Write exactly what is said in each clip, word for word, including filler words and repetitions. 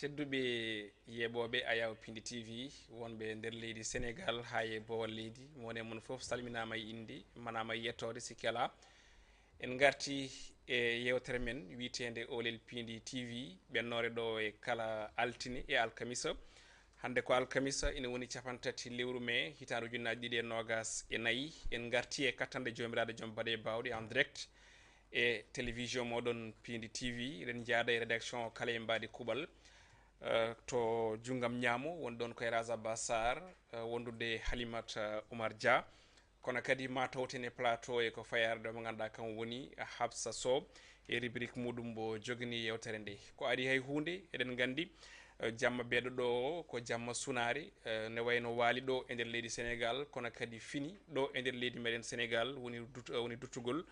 Tedduɓe yeeɓooɓe Ayaw Pindi T V, wonɓe nder leydi Senegal haa e boowal leydi, mo woni e mon fof salminaama e innde, manaama e yettoode, sikke alaa. En ngarti e yeewtere men wiyeteende Oolel Pindi T V, ɓennoore ɗo e kala altine e alkamisa. Hannde ko alkamisa, ina woni cappanɗe tati lewru mee, hitaande ujunnaji ɗiɗi e noogas e nayi. En ngarti e kattanɗe Joomiraaɗo Joom Baɗe Baawɗe en direct e télévision mooɗon Pindi T V. Eɗen njaada e rédaction o kala e mbaadi kuuɓal. Eh, to junngam ñaamo woni ɗoon ko Eraza Ba Sarr, eh, wondude Halimat, eh, Oumar Dia. Kono kadi ma tawten e plateau e ko fayarde mo ngannduɗaa kam woni Habsa Sow e rubrique muɗum mbo jogini yeewtere nde. Ko ari hay huunde, eɗen nganndi, eh, jamma beeɗo ɗo o ko jamma sunaare, eh, ne wayno waali ɗo e nder leydi Senegal, kono kadi fini ɗo e nder leydi meɗen Senegal woni dut-, eh, woni duttugol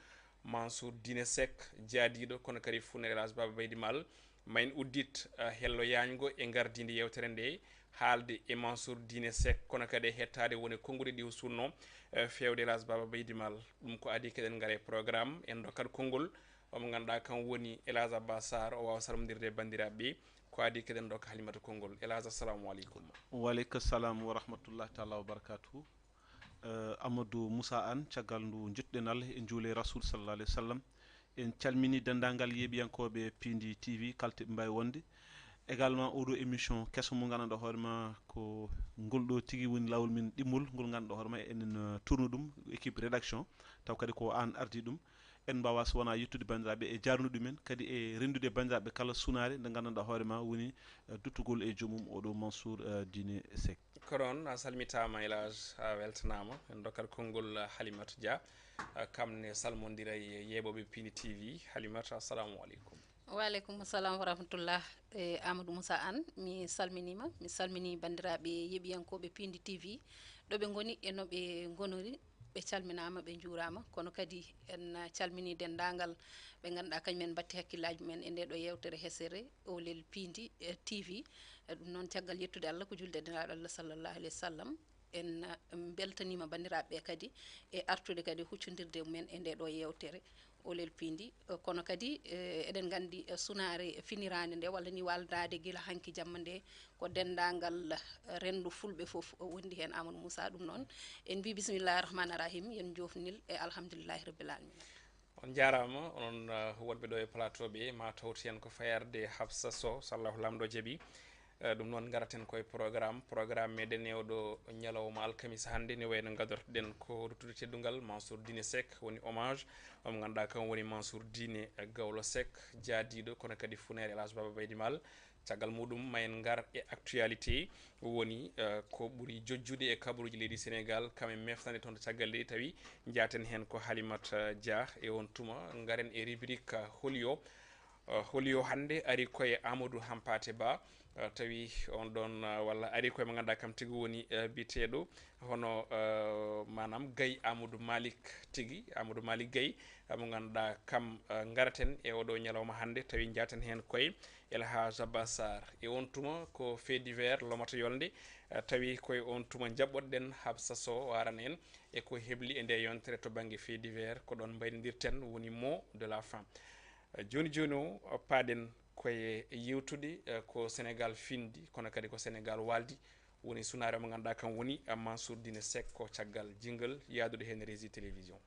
Mansour Diine Seck, jaadiiɗo, kono kadi funeere El Hadj Baba Baydi Maal. Ma en uddit, eh, hello yaañgo e ngardiinde yeewtere nde, haalde e Mansour Diine Seck, kono kadi e hettaade woni konnguɗi ɗi o suutno, eh, feewde El Hadj Baba Baydi Maal. Ɗum ko adii keɗen ngara e programme, en ndokkat konngol, omo ngannduɗaa kam woni El Hadj Abba Sarr, o waawa salmondirde e banndiraaɓe ɓe. Ko adii keɗen ndokka Halimata konngol. El Hadj, assalamu aleykum. Wa aleykum salam wa rahmatullahi taala wa barakatuhu. Eh, Amadou Moussa Anne, caggal ndu njettuɗen Allah e njuule Rasul sallallahu alayhi wa sallam, en calmini denndaangal yeeɓiyankooɓe Pindi T V kala to ɓe mbaawi wonde. Également, oɗo émission keso mo ngannduɗaa hoore ma ko ngol ɗo tigi woni laawol men ɗimmol, ngol ngannduɗaa hoore ma enen, eh, tourno ɗum, équipe rédaction, taw kadi ko aan ardi ɗum. En mbaawa so wonaa yettude banndiraaɓe e jaarnude ɗumen, kadi e renndude banndiraaɓe kala sunaare nde nganndanɗaa hoore ma woni, eh, duttugol e joomum oɗo Mansour, eh, Diine Seck. Ko noon, a salmitaama, El Hadj, a weltanaama. En ndokkat konngol, eh, Halimata Dia, eh, kam ne salmondira e yeeɓooɓe Pindi T V. Halimata, assalamu aleykum. Wa aleykum salam wa rahmatullah. E Amadou Moussa Anne, mi salminiima. Mi salminii banndiraaɓe yeeɓiyankooɓe Pindi T V, ɗo ɓe ngoni e no ɓe ngonori. Ɓe calminaama, ɓe njuuraama, kono kadi en calminii denndaangal ɓe ngannduɗaa kañum en mbatti hakkillaaji mumen e ndee ɗo yeewtere hesere Oolel Pindi, eh, T V. Eh, ɗum noon, caggal yettude Allah, ko julde e Nelaaɗo Allah sallallahu alayhi wa sallam, en, eh, mbeltaniima banndiraaɓe ɓe kadi e artude kadi huccondirde mumen e ndee ɗo yeewtere Oolel Pindi. Eh, kono kadi, eh, eɗen nganndi, eh, sunaare finiraande nde, walla ni waaldaade gila hanki jamma nde, ko denndaangal, eh, renndu fulɓe fof, eh, wondi heen, Amadou Moussa. Ɗum noon, en mbii bisimillahi rahmani rahim, yen joofnil e alhamdulillahi rabbil alamina. On njaaraama, onon, eh, wonɓe ɗo e plateau ɓe, ma tawti heen ko fayarde Habsa Sow, so Allahu Laamɗo jaɓi. Eh, ɗum noon, ngaraten koye programme. Programme meɗen e oɗo ñalawma alkamisa hannde, ne wayno ngadortoɗen ko ruttude teddungal Mansour Diine Seck, woni hommage. Omo ngannduɗaa kam woni Mansour Diine Gawlo Seck, jaadiiɗo, kono kadi funeere El Hadj Baba Baydi Maal. Caggal muɗum, ma en ngar e actualité, woni, eh, ko ɓuri jojjude e kabaruuji leydi Senegal, kam en meftande toon to caggal leydi, tawi njaaten heen ko Halimata, eh, Dia. E on tuma, ngaren e rubrique, eh, Holi o. Eh, Holi o hannde ari koye Amadou Hampate Ba, eh, tawi on ɗon, eh, walla ari koye mo ngannduɗaa kam tigi woni, eh, biyeteeɗo hono, eh, maanaam Gaye Amadou Malick tigi, Amadou Malick Gaye, eh, mo ngannduɗaa kam, eh, ngaraten e oɗo ñalawma hannde, tawi njaaten heen koye El Hadj Abba Sarr. E on tuma ko fait divers lomata yolnde, eh, tawi koye on tuma njaɓɓoɗen Habsa Sow o arana en e ko hebli e nde yontere to bannge fait divers, ko ɗon mbaynodirten woni mot de la fin. Eh, jooni jooni o, paaɗen koye yewtude, eh, ko Senegal findi, kono kadi ko Senegal waaldi, woni sunaare mo ngannduɗaa kam woni, eh, Mansour Diine Seck, ko caggal jingle yaadude heen Régie Télévision.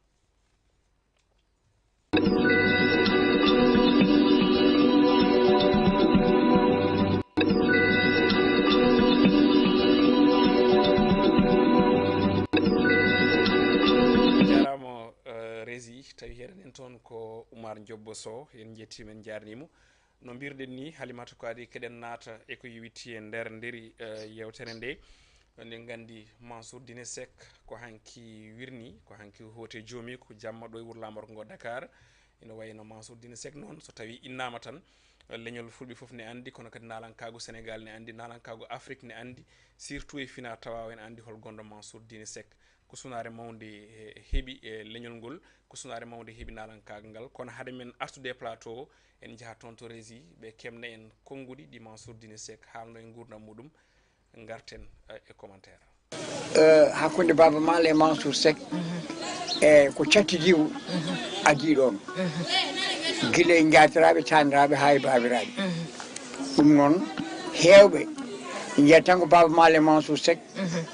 Jaaraama, eh, Régie, tawi heɗen en toon ko Oumar Ndiobbo Sow, en njettiima, en njaarniima. No mbirɗen ni, Halimata, ko adii keɗen naata e ko yowiti e nder nderi, eh, yeewtere nde. Eɗen nganndi Mansour Diine Seck ko hanki wirni, ko hanki hooti joomi, ko jamma ɗo e wuro laamorgo ngo Dakar. Ina wayi no Mansour Diine Seck noon, so tawi innaama tan, eh, leñol fulɓe fof ne anndi, kono kadi naalankaagu Senegal ne anndi, naalankaagu Afrik ne anndi, surtout e fina tawa en anndi hol gonɗo Mansour Diine Seck. Ko sunaare mawnde, eh, heɓi, eh, leñol ngol, ko sunaare mawnde heɓi naalankaagal ngal. Kono hade men artude e plateau o, en njaha toon to Régie, ɓe keɓna en konnguɗi ɗi Mansour Diine Seck haalno e nguurndam muɗum. Ngarten, eh, e commentaire. Eh, hakkunde Baaba Maal e Mansour Seck, e ko cattidiiwo adii ɗoon. Gila e njaatiraaɓe, taaniraaɓe, haa e baabiraaɓe. Ɗum noon, Heewɓe njiyata tan ko Baaba Maal e Mansour Seck,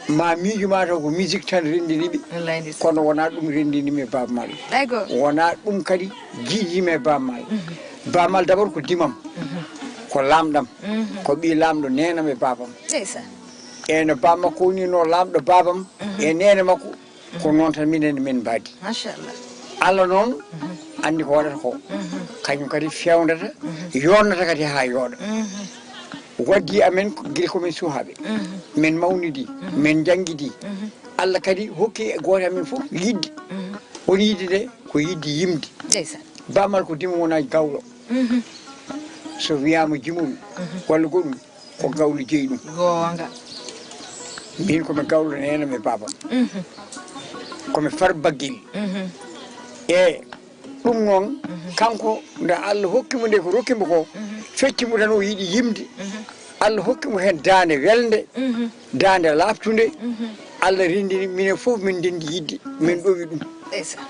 ma miijo ma taw ko musique tan renndini ɓe. Wallay ndeysaan. Kono wonaa ɗum renndini mi e Baaba Maal. Ɗay gooto. Wonaa ɗum kadi jiidi mi e Baaba Maal. Baaba Maal d'abord ko dimam, ko laamɗam, ko ɓii laamɗo neenam e baabam. Ndeysaan. E no baaba makko woni no laamɗo baabam e neene makko, ko noon tan minen min mbaadi. Machallah. Allah noon anndi ko waɗata ko. Kañum kadi fewndata, yonnata kadi haa yooɗa. Waddi amen ko gila ko min suhaaɓe. Min mawnidi, min njanngidi. Allah kadi hokki e gooto amen fof yidde. Won yidde nde ko yidde yimde. Ndeysaan. Baaba Maal ko dimo wona gawlo. So wiyaama jimum walla goɗɗum, ko gawlo jeyi ɗum. Goonga. Min ko mi gawlo neene mi baabam. Ko mi far baggel. E ɗum noon, kanko nde Allah hokki mo nde ko rokki mo ko, fecci mo tan o yiɗi yimde. Allah hokki mo heen daande welnde, daande laaɓtunde. Allah renndini minen fof min ndenndi yidde, min ɗowi ɗum. Ndeysaan.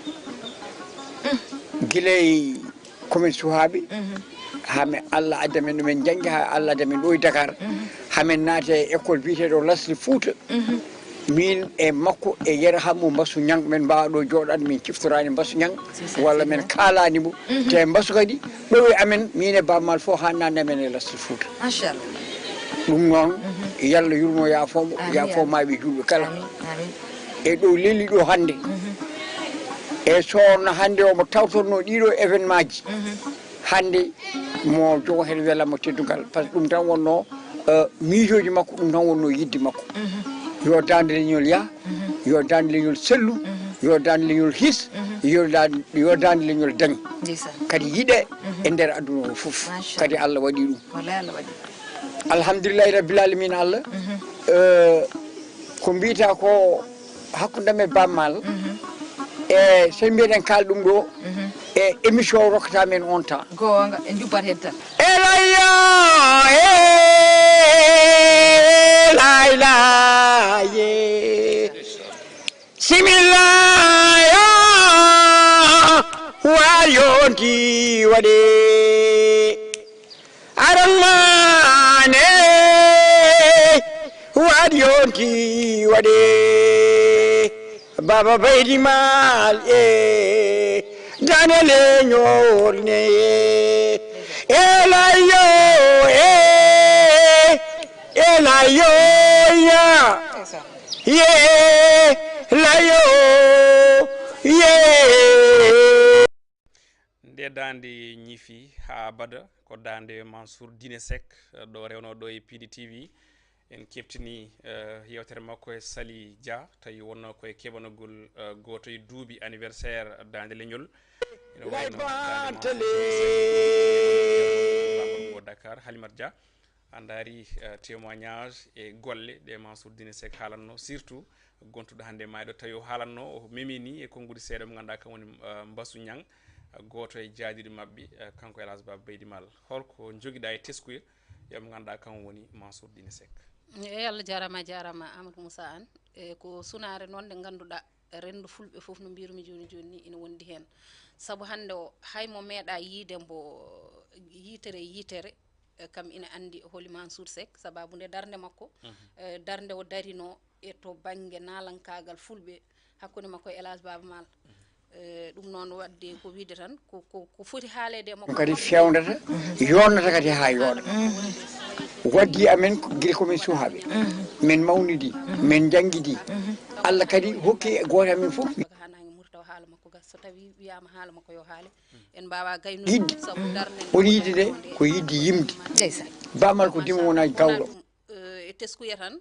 Gila e komin suhaaɓe, haa min Allah adda min ɗo min njanngi, haa Allah adda min ɗo e Dakar, haa min naati e école biyeteeɗo Lasli Fouta. Min e makko e Yero Hammu Mbasu Ñang, min mbaawa ɗo jooɗaade, min ciftoraani Mbasu Ñang, walla min kaalaani mo. Te Mbasu kadi, ɗo e amen, min e Baaba Maal fof, haa naatni amen e Lasli Fouta. Machallah. Ɗum noon, yo Allah yurmo, yaafo mo, yaafo maayɓe juulɓe kala. Amin, amin. E ɗo leli ɗo hannde. E soorno hannde omo tawtorno ɗiɗo événement ji. Hannde mo jogo heen welama teddungal, par ce que ɗum tan wonno, eh, miijooji makko, ɗum tan wonno yidde makko. Yo Daande Leñol yah, yo Daande Leñol sellu, yo Daande Leñol his, yo Daande, yo Daande Leñol dañ. Ndeysaan. Kadi yiɗe e nder aduna o fof. Machallah. Kadi Allah waɗi ɗum. Wallay Allah waɗi. Alhamdulillahi Rabbil Alamina Allah. Eh, ko mbiyata ko hakkunde men Baaba Maal. E so mbiyeɗen kaal ɗum ɗo, e émission o rokkata men on temps. Goonga, en njuppat heen tan. Elayo, e, laylaye. Similayo, wa yonti waɗe. Aran mane, waɗ yonti waɗe. Baba Baydi Maal e Daande Leñol ne. Elayo, e, elayo, ya. Ye, layo, ye. Nde daande ñifi haa abada, ko daande Mansour Diine Seck, ɗo rewno ɗo e Piindi T V. En keɓtini, eh, yewtere makko e Sali Dia, tawi wonno ko e keɓanagol, eh, gooto e duuɓi anniversaire Daande Leñol. Ina wayno Daande Mansour Diine Seck, ɗo Dakar, Halimata Dia. A ndaari, eh, témoignage e golle ɗe Mansour Diine Seck haalanno, surtout gontuɗo hannde maayɗo, tawi o haalanno, o memini e konnguɗi seeɗa mo ngannduɗaa kam woni, eh, Mbasu Ñang, eh, gooto e jaadiiɗo maɓɓe, eh, kanko El Hadj Baba Beydi Maal. Holko njogiɗaa e teskuya, e mo ngannduɗaa kam woni Mansour Diine Seck? Eey, Allah jaaraama, a jaaraama Amadou Moussa Anne. E ko sunaare noon nde ngannduɗaa renndo fulɓe fof no mbiyru-mi jooni jooni ni ina wondi heen. Sabu hannde o, hay mo meeɗaa yiyde mbo yitere e yitere, eh, kam ina anndi holi Mansour Seck, sababu nde darnde makko, eh, darnde o darino e to bannge naalankaagal fulɓe, hakkunde makko e El Hadj Baba Maal. Eh, ɗum noon waɗde ko wiyde tan, ko, ko, ko foti haaleede e makko. Ɗum kadi fewndata, yonnata kadi haa yooɗa. Waddi amen ko gila ko min suhaaɓe. Min mawnidi, min njanngidi. Allah kadi hokki e gooto amen fof. Haa naange muri taw haala makko gas. So tawi wiyaama haala makko yo haale, en mbaawa gaynude. Yidde. Sabu darnde nde woni yidde nde ko yidde yimde. Ndeysaan. Baaba Maal ko dimo wona gawlo. Ɗum, eh, e teskuya tan,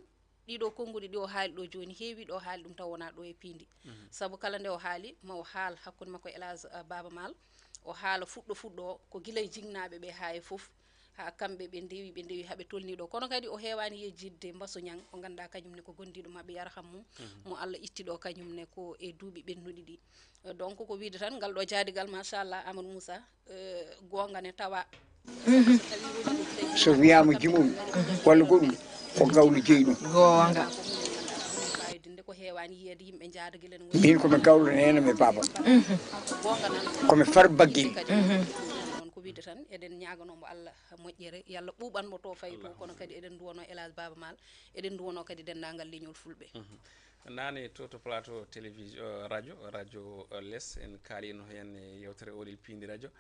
ɗiɗo konnguɗi ɗi o haali ɗo jooni, heewi ɗo haali ɗum taw wona ɗo e piindi. Sabu kala nde o haali, ma o haal hakkunde makko e El Hadj, eh, Baaba Maal, o haala fuɗɗo fuɗɗo o, ko gila e jinnaaɓe ɓe haa e fof, haa kamɓe ɓe ndewi, ɓe ndewi haa ɓe tolni ɗo. Kono kadi o heewaani yejjitde Mbasu Ñang, mo ngannduɗaa kañum ne ko gondiiɗo maɓɓe, yarham mum, mo Allah itti ɗo kañum ne ko e duuɓi ɓennuɗi ɗi. Donc ko wiyde tan, ngal ɗo jaadigal, machallah, Amadou Moussa, eh, goonga ne tawa. So wiyaama jimum walla goɗɗum, ko gawlo jeyi ɗum. Goonga. Fayde nde ko heewaani yiyeede yimɓe njaada gila no ngoni. Min ko mi gawlo neene mi baaba. Ko mi far baggel. Kadi noon ko Wiide tan eɗen ñaaganoo mo Allah moƴƴere, yo Allah ɓuuɓan mo to fayi to, kono kadi eɗen nduwanoo El Hadj Baaba Maal, eɗen nduwanoo kadi denndaangal leñol Fulɓe. Naane to, to plateau télévision, euh, radio, radio, euh, Les, en kaalino heen e yewtere Oolel Piindi Radio.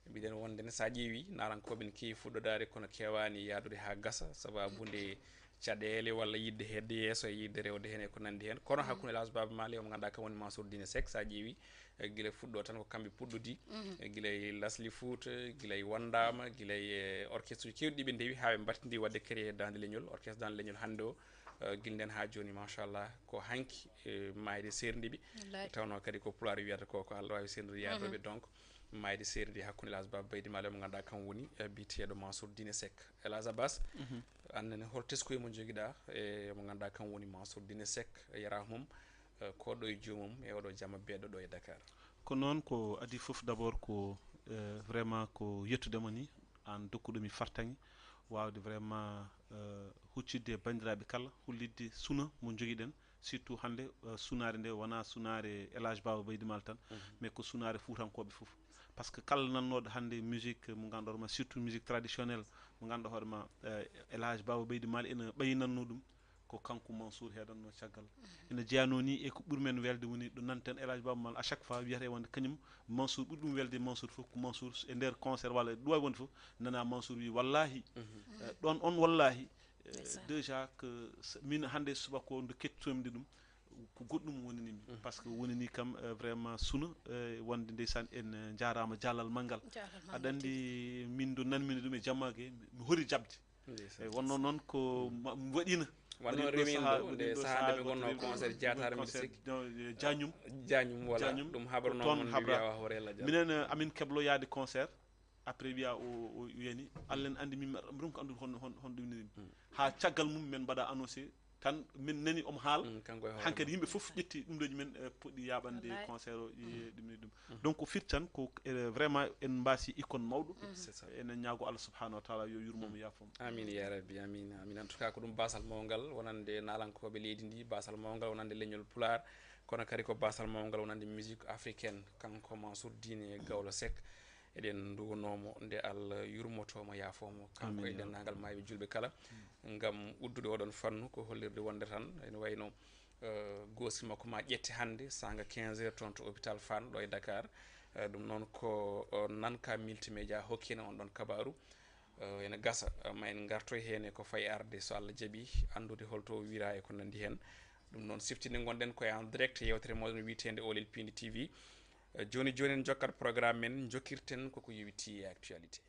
Mbiɗen wonde ne, so a ƴeewi, naalankooɓe ne keewi fuɗɗodaade, kono keewaani yaadude haa gasa, sababu nde caɗeele walla yiɗde heedde yeeso e yiɗde rewde heen e ko nanndi heen. Kono hakkunde El Hadj Baaba Maal e mo ngannduɗaa kam woni Mansour Diine Seck, so a ƴeewi, eh, gila fuɗɗo tan ko kamɓe puɗɗodi, eh, gila e Lasli Fouta, gila e Wondaama, gila e, eh, orchestre uji keewɗi ɗi ɓe ndewi haa ɓe mbattindi waɗde créé Daande Leñol, orchestre Daande Leñol hannde o, eh, gila nden haa jooni, machallah, ko hanki, eh, maayde seernde ɓe. Wallaahi. Tawnoo kadi ko Pulaar wiyata ko, ko Allah waawi seerndude yaadooɓe, donc, maayde seernde hakkunde El Hadj Baaba Baydi Maal e mo ngannduɗaa kam woni, eh, biyeteeɗo Mansour Diine Seck. El Hadj Abbas, aan ne hol teskuye mo njogiɗaa e mo ngannduɗaa kam woni Mansour Diine Seck, e yaraahu mum, eh, koɗo e joomum e oɗo jamma beeɗo ɗo e Dakar? Ko noon, ko adii fof d'abord ko, eh, vraiment ko yettude mo ni, aan dokkuɗo mi fartaŋŋe, waawde vraiment, eh, huccitde e banndiraaɓe kala, hollitde suna mo njogiɗen, surtout hannde, eh, sunaare nde wonaa sunaare El Hadj Baaba Baydi Maal tan, mais ko sunaare fuutankooɓe fof. Par ce que kala nannooɗo hannde musique mo ngannduɗaa hoore ma, surtout musique traditionnelle mo ngannduɗaa hoore ma, eh, El Hadj Baaba Baydi Maal ene ɓaynannoo ɗum, ko kanko Mansour heedanno caggal. Ene jeyanoo ni e ko ɓuri men welde woni ɗo nanten El Hadj Baaba Maal à chaque fois wiyata e wonde kañum Mansour ɓuri ɗum welde e Mansour fof ko Mansour e nder concert walla ɗum wawi wonde fof nana Mansour wi wallahi, eh, ɗon on wallahi, eh, déjà que s- min hannde subaka o nde kettomi ɗum ko goɗɗum wonani mi. Par ce que wonani kam, eh, vraiment suna, eh, wonde ndeysaan en, eh, njaaraama jaalal manngal. Jaalal manngal. Aɗa anndi min do nanmi ɗum e jammaage mi hori jaɓde. Ndeysaan. Eyi, wonno noon ko ma- mi waɗiino. Wonno waɗiino ɗo remindo sahaa, nde waɗiino ɗo sahaa sahaa nde mi wonno concert Diatar, mbiɗa sikki. Jañum. Jañum, wala. Jañum. Ɗum haɓranoo toon mon, mi haɓra. Wiya o hoore Ladial. Minen, eh, amin keblo yaade concert. Après wiya o, o yani, Allah en anndi min mi ronka anndude hon, hon, hon ɗum ni. Haa caggal mum men mbaɗa annoncé tan min nani omo haala. Mm, kanko e hoore hankadi mum. Yimɓe fof ƴetti ɗum ɗoji men, eh, puɗɗi yaɓande. Wallahi. Concert o, e ɗum e ɗum. Donc, ko firti tan ko, eh, vraiment en mbaasi icône mawɗo. C'est ça. Enen ñaago Allah subhanahu wa taala yo yurmo mo yaafo mo. Amin ya rabbi, amin, amin. En tout cas, ko ɗum basal mawngal wonande naalankooɓe leydi ndi, basal mawngal wonande leñol Pulaar, kono kadi ko basal mawngal wonande musique africaine. Kanko Mansour Diine Gawlo Seck, eɗen nduwanoo mo nde Allah yurmoto mo, yaafo mo, kanko e denndaangal maayɓe julɓe kala. Ngam uddude oɗon fannu, ko hollirde wonde tan ene wayno, eh, goosi makko ma ƴette hannde saanga quinze heures toon to hôpital Fann ɗo e Dakar. Eh, ɗum noon ko, eh, Nanka Multimédia hokkino on ɗon kabaaru. Eh, ene gasa, eh, ma en ngartoy heen e ko fayi arde, so Allah jaɓi, anndude holto o wira e ko nanndi heen. Ɗum noon, siftinde ngonɗen ko en direct e yewtere moɗon wiyeteende Oolel Piindi T V. Eh, jooni jooni en njokkat programme men, njokkirten koko yowiti e actualité.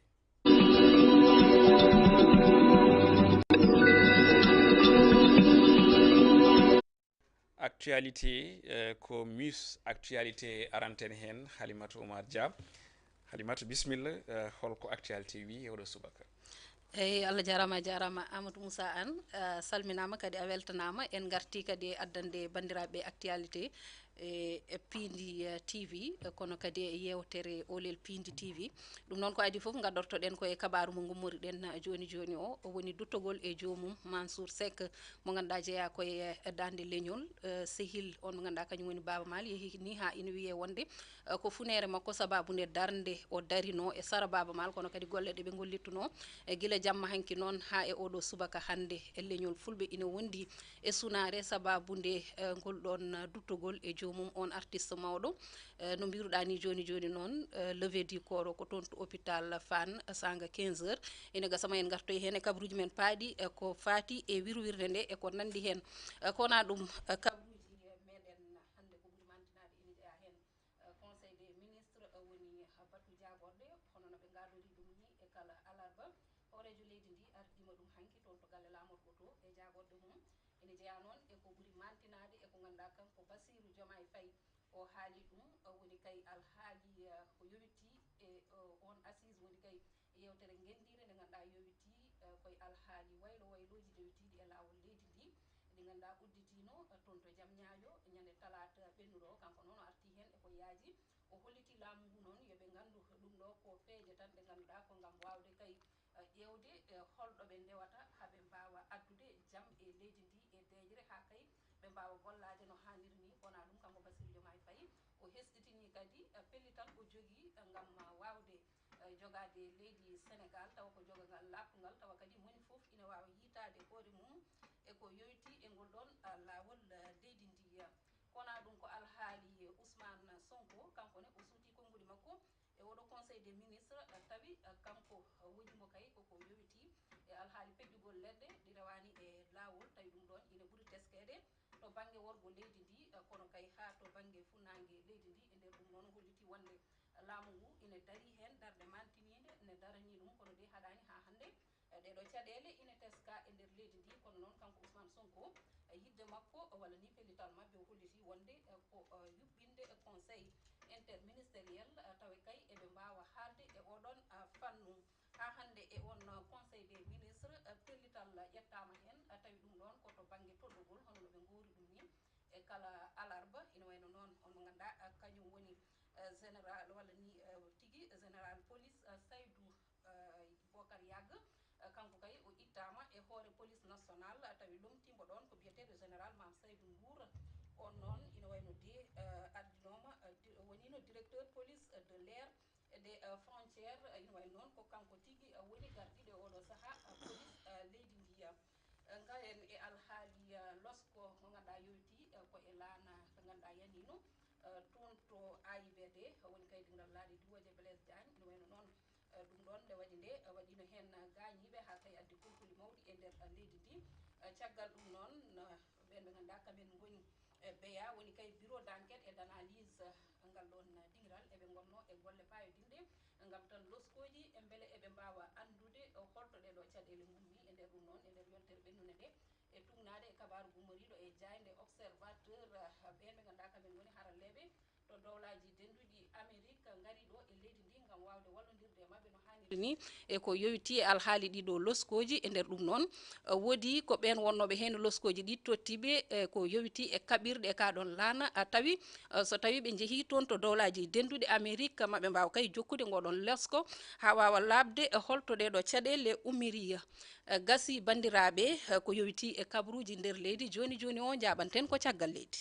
Actualité, eh, ko Muse Actualité aranten heen, Halimata Oumar Dia. Halimata, bisimilla, eh, holko actualité wi e oɗo subaka? Eyi, Allah jaaraama, a jaaraama Amadou Moussa Anne, a salminaama kadi a weltanaama. En ngartii kadi e addande banndiraaɓe actualité e, e Piindi, eh, T V, eh, kono kadi e yewtere Oolel Piindi T V. Ɗum noon ko adii fof ngadortoɗen ko e kabaaru mo ngummoriɗen, eh, jooni jooni o, o woni duttogol e joomum Mansour Seck mo ngannduɗaa jeyaa ko e, eh, Daande Leñol, eh, sehil on mo ngannduɗaa kañum woni Baaba Maal, yehi ni haa ina wiyee wonde, eh, ko funeere makko sababu nde darnde o darinoo e sara Baaba Maal, kono kadi golle ɗe ɓe ngollittunoo e gila jamma hanki noon haa e oɗo subaka hannde e leñol Fulɓe ina wondi e sunaare sababu nde, eh, ngol ɗon duttogol e joomum on artiste mawɗo. Eh, no mbiruɗaa ni jooni jooni noon, eh, levée du corps o ko toon to hôpital Fann saanga quinze heures. Ina gasa ma en ngartoy heen e kabaruuji men paaɗi, eh, ko faati e wirwirde nde e ko nanndi heen. Eh, ko wonaa ɗum, eh, kabaruuji meɗen hannde ko ɓuri mantinaade ina jeyaa heen, eh, Conseil des ministres, eh, woni, eh, batu jaagorɗe, hono no ɓe ngaadori ɗum ni e kala alarba. Hooreejo leydi ndi ardiima ɗum hanki toon to galle laamorgo to e jaagorɗe mum. Ina jeyaa noon e ko ɓuri mantinaade e ko ngannduɗaa kanko Bassirou Diomaye Faye o haali ɗum, eh, woni kay alhaali, eh, ko yowiti e, eh, on assise woni kay yewtere ngenndiire nde ngannduɗaa yowiti, eh, koye alhaali waylo waylooji dewitiiɗi e laawol leydi ndi, ndi ngannduɗaa udditiino, eh, toon to Jam Ñaajo ñande talaata ɓennuɗo o. Kanko noon o artii heen e ko yaaji, o holliti laamu ngu noon yo ɓe nganndu ɗum ɗo ko peeje tan ɗe ngannduɗaa ko ngam waawde kay, eh, ƴeewde, eh, holɗo ɓe ndewata haa ɓe mbaawa addude jam e leydi ndi e deeƴre haa kay ɓe mbaawa gollaade no haaniri ni. Ko wonaa ɗum, kanko Bassirou Diomaye Faye o hesɗitinii kadi, eh, pellital o jogii, eh, ngam, eh, waawde, eh, jogaade e leydi Senegal, tawa ko jogagal laaɓtungal, tawa kadi moni fof ina waawa yiitaade hoore mum e ko yowitii e ngol ɗoon, ah, laawol, ah, leydi ndi. Ko wonaa ɗum, ko alhaali Ousmane Sonko, kanko ne o suuti konnguɗi makko e oɗo Conseil des ministres, ah, tawi, ah, kanko, ah, woni mo kay koko yowitii e alhaali peƴƴugol leɗɗe ɗi rewaani e laawol, tawi ɗum ɗoon ina ɓuri teskeede to bannge worgo leydi ndi, eh, kono kay haa to bannge funnaange leydi ndi. E nder ɗum noon, holliti wonde laamu ngu ina darii heen darnde maantiniinde, ne daranii ɗum, kono de haɗaani haa hannde. Eh, ɗeeɗoo caɗeele ina teskaa e nder leydi ndi, kono noon kanko Ousmane Sonko, eh, yiɗde makko, eh, walla ni pellital maɓɓe, o holliti wonde, eh, ko, eh, yuɓɓinde, eh, conseil interministériel, eh, tawa kay eɓe mbaawa haalde e oɗon, eh, fannu. Haa hannde e oon, uh, Conseil des ministres, uh, pellital ƴettaama heen, uh, tawi ɗum ɗoon ko to bannge toɗɗogol, hono no ɓe ngoori ɗum ni e kala alarba. Ina wayno noon on mo ngannduɗaa, uh, kañum woni, uh, général walla ni, uh, tigi général police, uh, Saydou, uh, Bokar Yag. Uh, kanko kay o ittaama e hoore police national, uh, tawi lomtiimbo ɗoon ko biyeteeɗo général Mame Saydou Ndour. On noon ina wayno de, uh, ardinooma, uh, di-, woniino directeur police, uh, de l'air e des, euh, frontières, euh, ina wayi noon ko kanko tigi, euh, woni gardiiɗo e oɗo sahaa, euh, police, euh, leydi ndi. Euh, ngayen e alhaali, euh, losko mo ngannduɗaa yowitii, euh, ko e laana ko ngannduɗaa yaniino, euh, toon to A I B D, woni kay dental laaɗe diwooje Blaise Diagne. Ina wayno noon, euh, ɗum ɗoon nde waɗi nde, euh, waɗiino heen, euh, gaañiiɓe haa kay addi kulkuli mawɗi e nder, euh, leydi ndi. Euh, caggal ɗum noon, euh, ɓeen ɓe ngannduɗaa kamen ngoni e beya woni kay bureau d'enquête et d'analyse, eh, ngal ɗoon dingiral eɓe ngonno e golle paayodinɗe ngam tan loskooji e mbele eɓe mbaawa anndude holto ɗeeɗoo caɗeele ngummi. E nder ɗum noon, e nder yontere ɓennunde nde, e tugnaade e kabaaru gummoriiɗo e jaaynde Observateur, eh, ɓeen ɓe ngannduɗaa kamen ngoni haralleeɓe to dowlaaji dennduɗi Amerik ngari ɗo e leydi ndi ngam waawde wallondirde e maɓɓe no haaniri ni e ko yowitii e alhaali ɗiɗo loskooji. E nder ɗum noon, eh, woodi ko ɓeen wonnooɓe heen loskooji ɗi tottiiɓe, eh, ko yowitii e kaɓirɗe e kaa ɗoon laana, a tawi, eh, so tawii ɓe njehii toon to dowlaaji dennduɗi Amerik, maɓe mbaawa kay jokkude ngoo ɗoon losko haa waawa laaɓde, eh, holto ɗeeɗoo caɗeele ummiri. Eh, gasi banndiraaɓe, eh, ko yowitii e kabaruuji nder leydi jooni jooni o, njaaɓanten ko caggal leydi.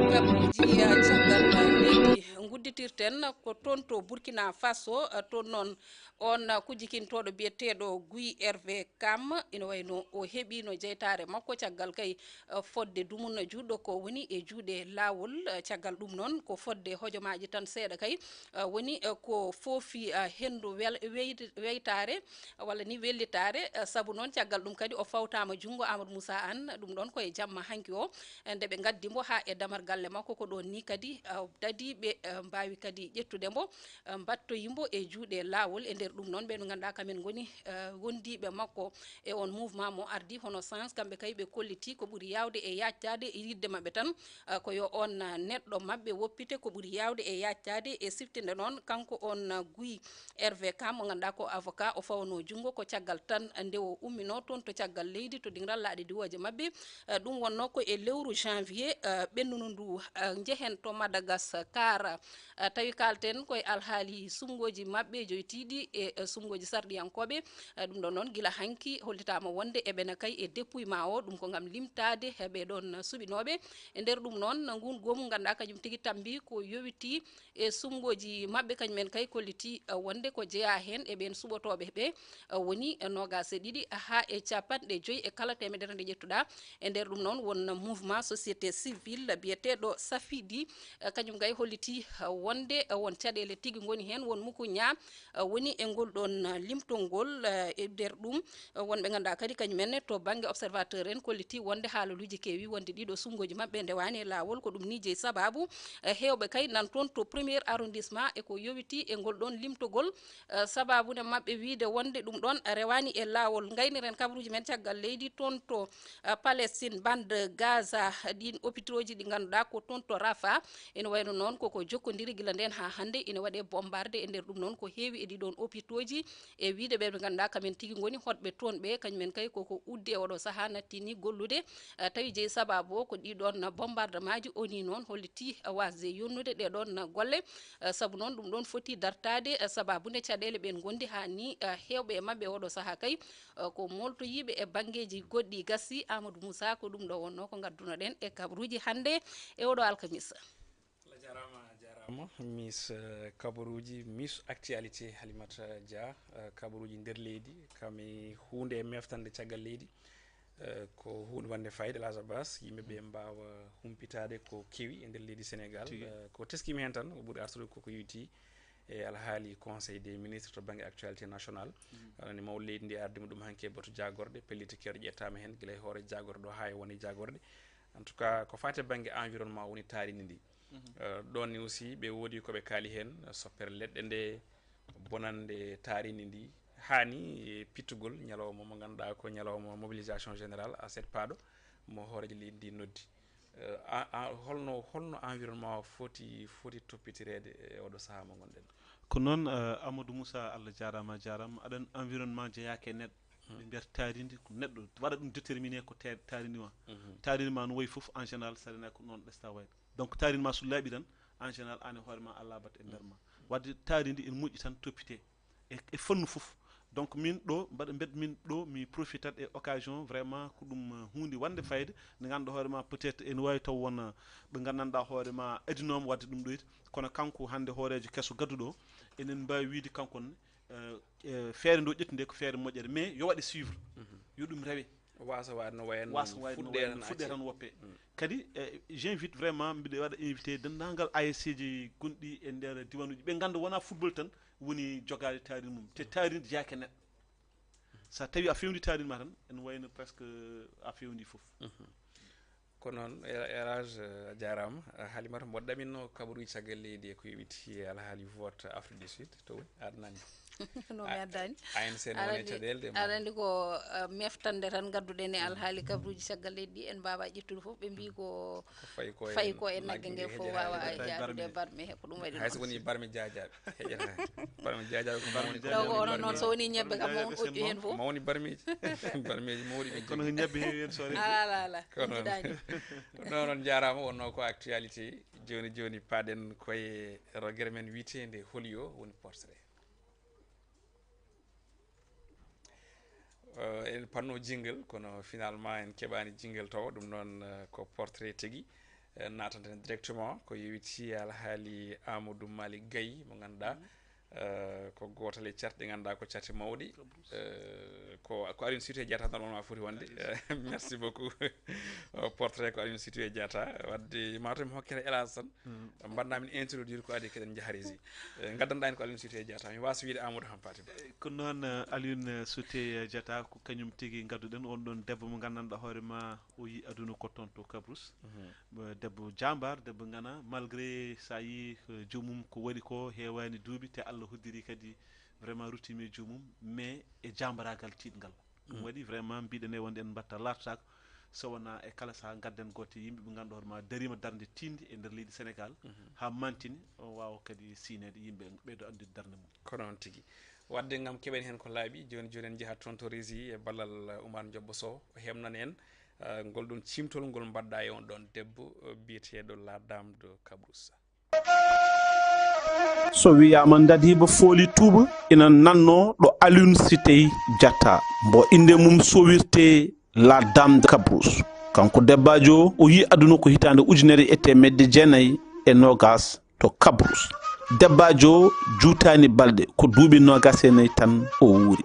Kabaruuji, eh, caggal leydi ngudditirten ko toon to Burkina Faso, eh, toon noon on, eh, kujjikintooɗo biyeteeɗo Guy Hervé Kam, ina wayi no o heɓiino jeytaare makko caggal kay, eh, fodde dumunna juutɗo ko woni e juuɗe laawol, eh, caggal ɗum noon ko fodde hojomaaji tan seeɗa kay, eh, woni, eh, ko foofi, eh, henndu wel-, weyt-, weytaare, walla ni wellitaare, eh, sabu noon caggal ɗum kadi o fawtaama junngo Amadou Moussa Anne, ɗum ɗoon ko e jamma hanki o, eh, nde ɓe ngaddi mbo haa e damar galle makko, ko ɗoon ni kadi, eh, dadiiɓe, eh, mbaawi kadi ƴettude mbo, eh, mbattoyi mbo e juuɗe laawol. E nder ɗum noon, ɓeen ɓe ngannduɗaa kamen ngoni, eh, wondiiɓe makko e on mouvement mo ardi hono Sens, kamɓe kay ɓe kolliti ko ɓuri yaawde e yaaccaade e yiɗde maɓɓe tan, eh, ko yo on, eh, neɗɗo maɓɓe woppite ko ɓuri yaawde e yaaccaade e siftinde noon kanko on, eh, Guy Hervé Kam, mo ngannduɗaa ko avocat, o fawnoo junngo ko caggal tan nde o umminoo toon to caggal leydi to dingiral laaɗe diwooje maɓɓe. Eh, ɗum wonnoo ko e lewru janvier, eh, ɓennuno ndu, eh, njehen to Madagascar. Eh, tawi kaalten ko e alhaali suɓngooji maɓɓe joytiiɗi e, eh, suɓngooji sarɗiyankooɓe. Eh, ɗum ɗoon noon gila hanki hollitaama wonde eɓena kay e dépouillement o, ɗum ko ngam limtaade e ɓee ɗoon suɓinooɓe. E nder ɗum noon, nguun goomu ngannduɗaa kañum tigi tammbi ko yowitii e suɓngooji maɓɓe, kañum en kay kolliti, eh, wonde ko jeyaa heen e ɓeen suɓotooɓe ɓe, eh, woni, eh, noogaas e ɗiɗi haa e capanɗe joy e kala teemedere nde ƴettuɗaa. E nder ɗum noon won mouvement société civile biyeteeɗo Safidi, eh, kañum kay holliti, eh, wonde, eh, won caɗeele tigi ngoni heen, won mukuña, eh, woni e ngol ɗoon, eh, limtol ngol, eh, e nder ɗum, eh, won ɓe ngannduɗaa kadi kañum en to bannge Observateur en kolliti wonde haalaluuji keewi wonde ɗiɗo suɓngooji maɓɓe ndewaani e laawol. Ko ɗum ni jeyi sabaabu, eh, heewɓe kay nan toon to premier arrondissement e ko yowitii e ngol ɗoon limtogol, eh, sabaabu ne maɓɓe wiyde wonde ɗum ɗoon rewaani e laawol. Ngayniren kabaruuji men caggal leydi toon to, eh, Palestine, bande Gaza, ɗiin opitooji ɗi ngannduɗaa ko toon to Rafa. Ene wayno noon koko jokkondiri gila ndeen haa hannde, ene waɗee bombarde e nder ɗum noon ko heewi e ɗii ɗoon opitooji. E wiyde ɓe ɓe ngannduɗaa kamen tigi ngoni hoɗɓe toon ɓe, kañum en kay koko uddi e oɗo sahaa nattini gollude, eh, tawi jeyi sabaabu o ko ɗii ɗoon bombardemaaji, o ni noon holliti, eh, waasde yonnude ɗee ɗoon golle, eh, sabu noon ɗum ɗoon foti dartaade, eh, sabaabu nde caɗeele ɓeen ngondi haa ni, eh, heewɓe e maɓɓe oɗo sahaa kay, eh, ko moltoyiiɓe e banngeeji goɗɗi. Gasi Amadou Moussa, ko ɗum ɗo wonnoo ko ngaddunoɗen e kabaruuji hannde e oɗo alkamisa. Allah jaaraama, a jaaraama. Miss, eh, kabaruuji, Miss Actualité, Halimata Dia, eh, kabaruuji nder leydi, kam e huunde e meftande caggal leydi. Eh, ko huunde wonde fayida, Elhadj Abbas, yimɓe ɓe mbaawa humpitaade ko kewi e nder leydi Senegal. Tigi. Eh, ko teskimi heen tan, ko ɓuri artude ko ko yowiti e alhaali Conseil des ministres to bannge actualité nationale. Wonani mawɗo leydi ndi ardima ɗum hanki e batu jaagorɗe, pelliti keewɗe ƴettaama heen, gila e hoore jaagorɗe ɗo haa e wone jaagorɗe. En tout cas, ko faati e bannge environnement woni taarindi ndi. Eh, ɗoon ni aussi, ɓe woodi ko ɓe kaali heen, soppere leɗɗe nde, bonannde taarindi ndi, haani e pittugol ñalawma mo ngannduɗaa ko ñalawma mobilisation générale, aset paaɗo, mo hooreejo leydi ndi noddi. Eh, a, a, holno, holno environnement o foti, foti toppitireede e oɗo sahaa mo ngonɗen? Ko noon, eh, Amadou Moussa, Allah jaaraama, a jaaraama. Aɗan environnement jeyaaka e neɗɗo. Hmm. Ɓe mbiyata taarindi ko neɗɗo waɗa ɗum déterminé ko te-, taarindi ma. Mhm. Taarindi ma no wayi fof, en général, saɗa ko noon ɗesta wayde. Donc, taarindi ma so laaɓi tan, en général, aan e hoore ma, a laaɓat e nder ma. Wadde taarindi ene moƴƴi tan toppitee e, e fannu fof. Donc, min ɗo, mbaɗa, mbed min ɗo, mi profitat e occasion, vraiment, ko ɗum, eh, huunde wonde fayida, nde ngannduɗaa hoore ma, peut-être ene waawi taw won, eh, ɓe nganndanɗaa hoore ma adinooma wadde ɗum ɗoyde, kono kanko hannde hooreejo keso gadduɗo o, enen mbaawi wiyde kanko ne, eh, eh, feere nde o ƴetti nde ko feere moƴƴere, mais yo waɗe suivre, mhm, yo ɗum rewe. Waasa waade no wayen, waasa waade no fuɗɗe wayen, tan fuɗɗe acce tan woppe. Mm. Kadi, eh, j'invite vraiment, mbiɗa waɗa invité denndaangal A S C ji gonɗi e nder diwaanuuji. Ɓe ngannda wonaa football tan woni jogaade taarindi mum. Te taarindi jeyaaka e neɗɗo. So a tawi a fewndi taarindi ma tan, ene wayno presque a fewndi fof. Mhm. Ko noon, El-, Elhadj, eh, a jaaraama. Eh, Halimata, mboɗo ɗaminno kabaruuji caggal leydi e ko yowiti e alhaali vote Afrique du Sud, to woni? A addaani. No mi addaani. A N C ne woni e caɗeele de, aɗa anndi ko, eh, meftande tan ngadduɗen e alhaali kabaruuji caggal leydi ɗi, en mbaawaa ƴettude fof, ɓe mbii ko fayi ko e nagge nge fof waawa yaadude e barme he, ko ɗum waɗi. Hay so woni barme jaajaaɓe. Heƴata. Barme jaajaaɓe ko mawni. Taw ko onon noon, so woni ñebbe kam, on oƴƴu heen fof. Mawni barmeeji. Barmeeji mawɗi ɓe kono ko ñebbe heewi heen, so ala, ala, ala. Ko noon. Jiɗaani. Ɗum noon, on njaaraama, wonnoo ko actualité. Jooni, jooni, paaɗen koye rogere men wiyeteende Holi o woni portrait. Eh, eɗen panno jingle, kono finalement en keɓaani jingle tawo, ɗum noon, eh, ko portrait tigi. Eh, natanten directement ko yowiti e alhaali Amadou Malick Gaye mo ngannduɗaa, eh, ko gootal e carte ɗe ngannduɗaa ko carte mawɗe. Eh, ko, ko Aline Sitoé Diatta normalement foti wonde. Eh, merci beaucoup. O portrait ko Aline Sitoé Diatta. Wadde mataw mi hokkete Elhadj tan. Mm. Mbaɗnaa min introduire ko adii keɗen njaha régie. Eh, ngaddanɗaa en ko Aline Sitoé Diatta. Mi waasa wiyde Amadou Hampâté Bâ. Eh, ko noon, eh, Aline Sitoé Diatta, ko kañum tigi ngadduɗen, on ɗon debbo mo nganndanɗaa hoore ma, o yi aduna ko toon to Kabrousse. Mhm. Mo debbo jaambaar, debbo ngana, malgré so a yi, eh, joomum ko waɗi ko heewaani duuɓi, te Allah hoddiri kadi vraiment ruttiima e joomum, mais e jaambaraagal tiiɗngal. Ɗum waɗi vraiment mbiɗen e wonde en mbatta lartaaka so wonaa e kala sahaa ngadden gooto e yimɓe ɓe ngannduɗaa hoore ma dariima darnde tiiɗnde e nder leydi Senegal, haa mantini o waawa kadi siineede yimɓe ɓeydo anndude darnde mum. Ko noon tigi. Wadde ngam keɓen heen ko laaɓi, jooni jooni en njahat toon to régie e ballal, uh, Oumar Ndiobbo Sow, o heɓnana en, uh, ngol ɗon ciimtol ngol mbaɗɗaa e on ɗon debbo, uh, biyeteeɗo La Dame de Kabrousse. So wiyaama Ndadiiba Fooli Tuuba, ina nannoo ɗo Alioune Sitoé Diatta, mbo innde mum sowirtee La Dame de Kabrousse. Kanko debbaajo o, o yi aduna ko hitaande ujunere e teemedde jeenayi e noogaas to Kabrousse. Debbaajo o juutaani balɗe, ko duuɓi noogaas e nayi tan o wuuri.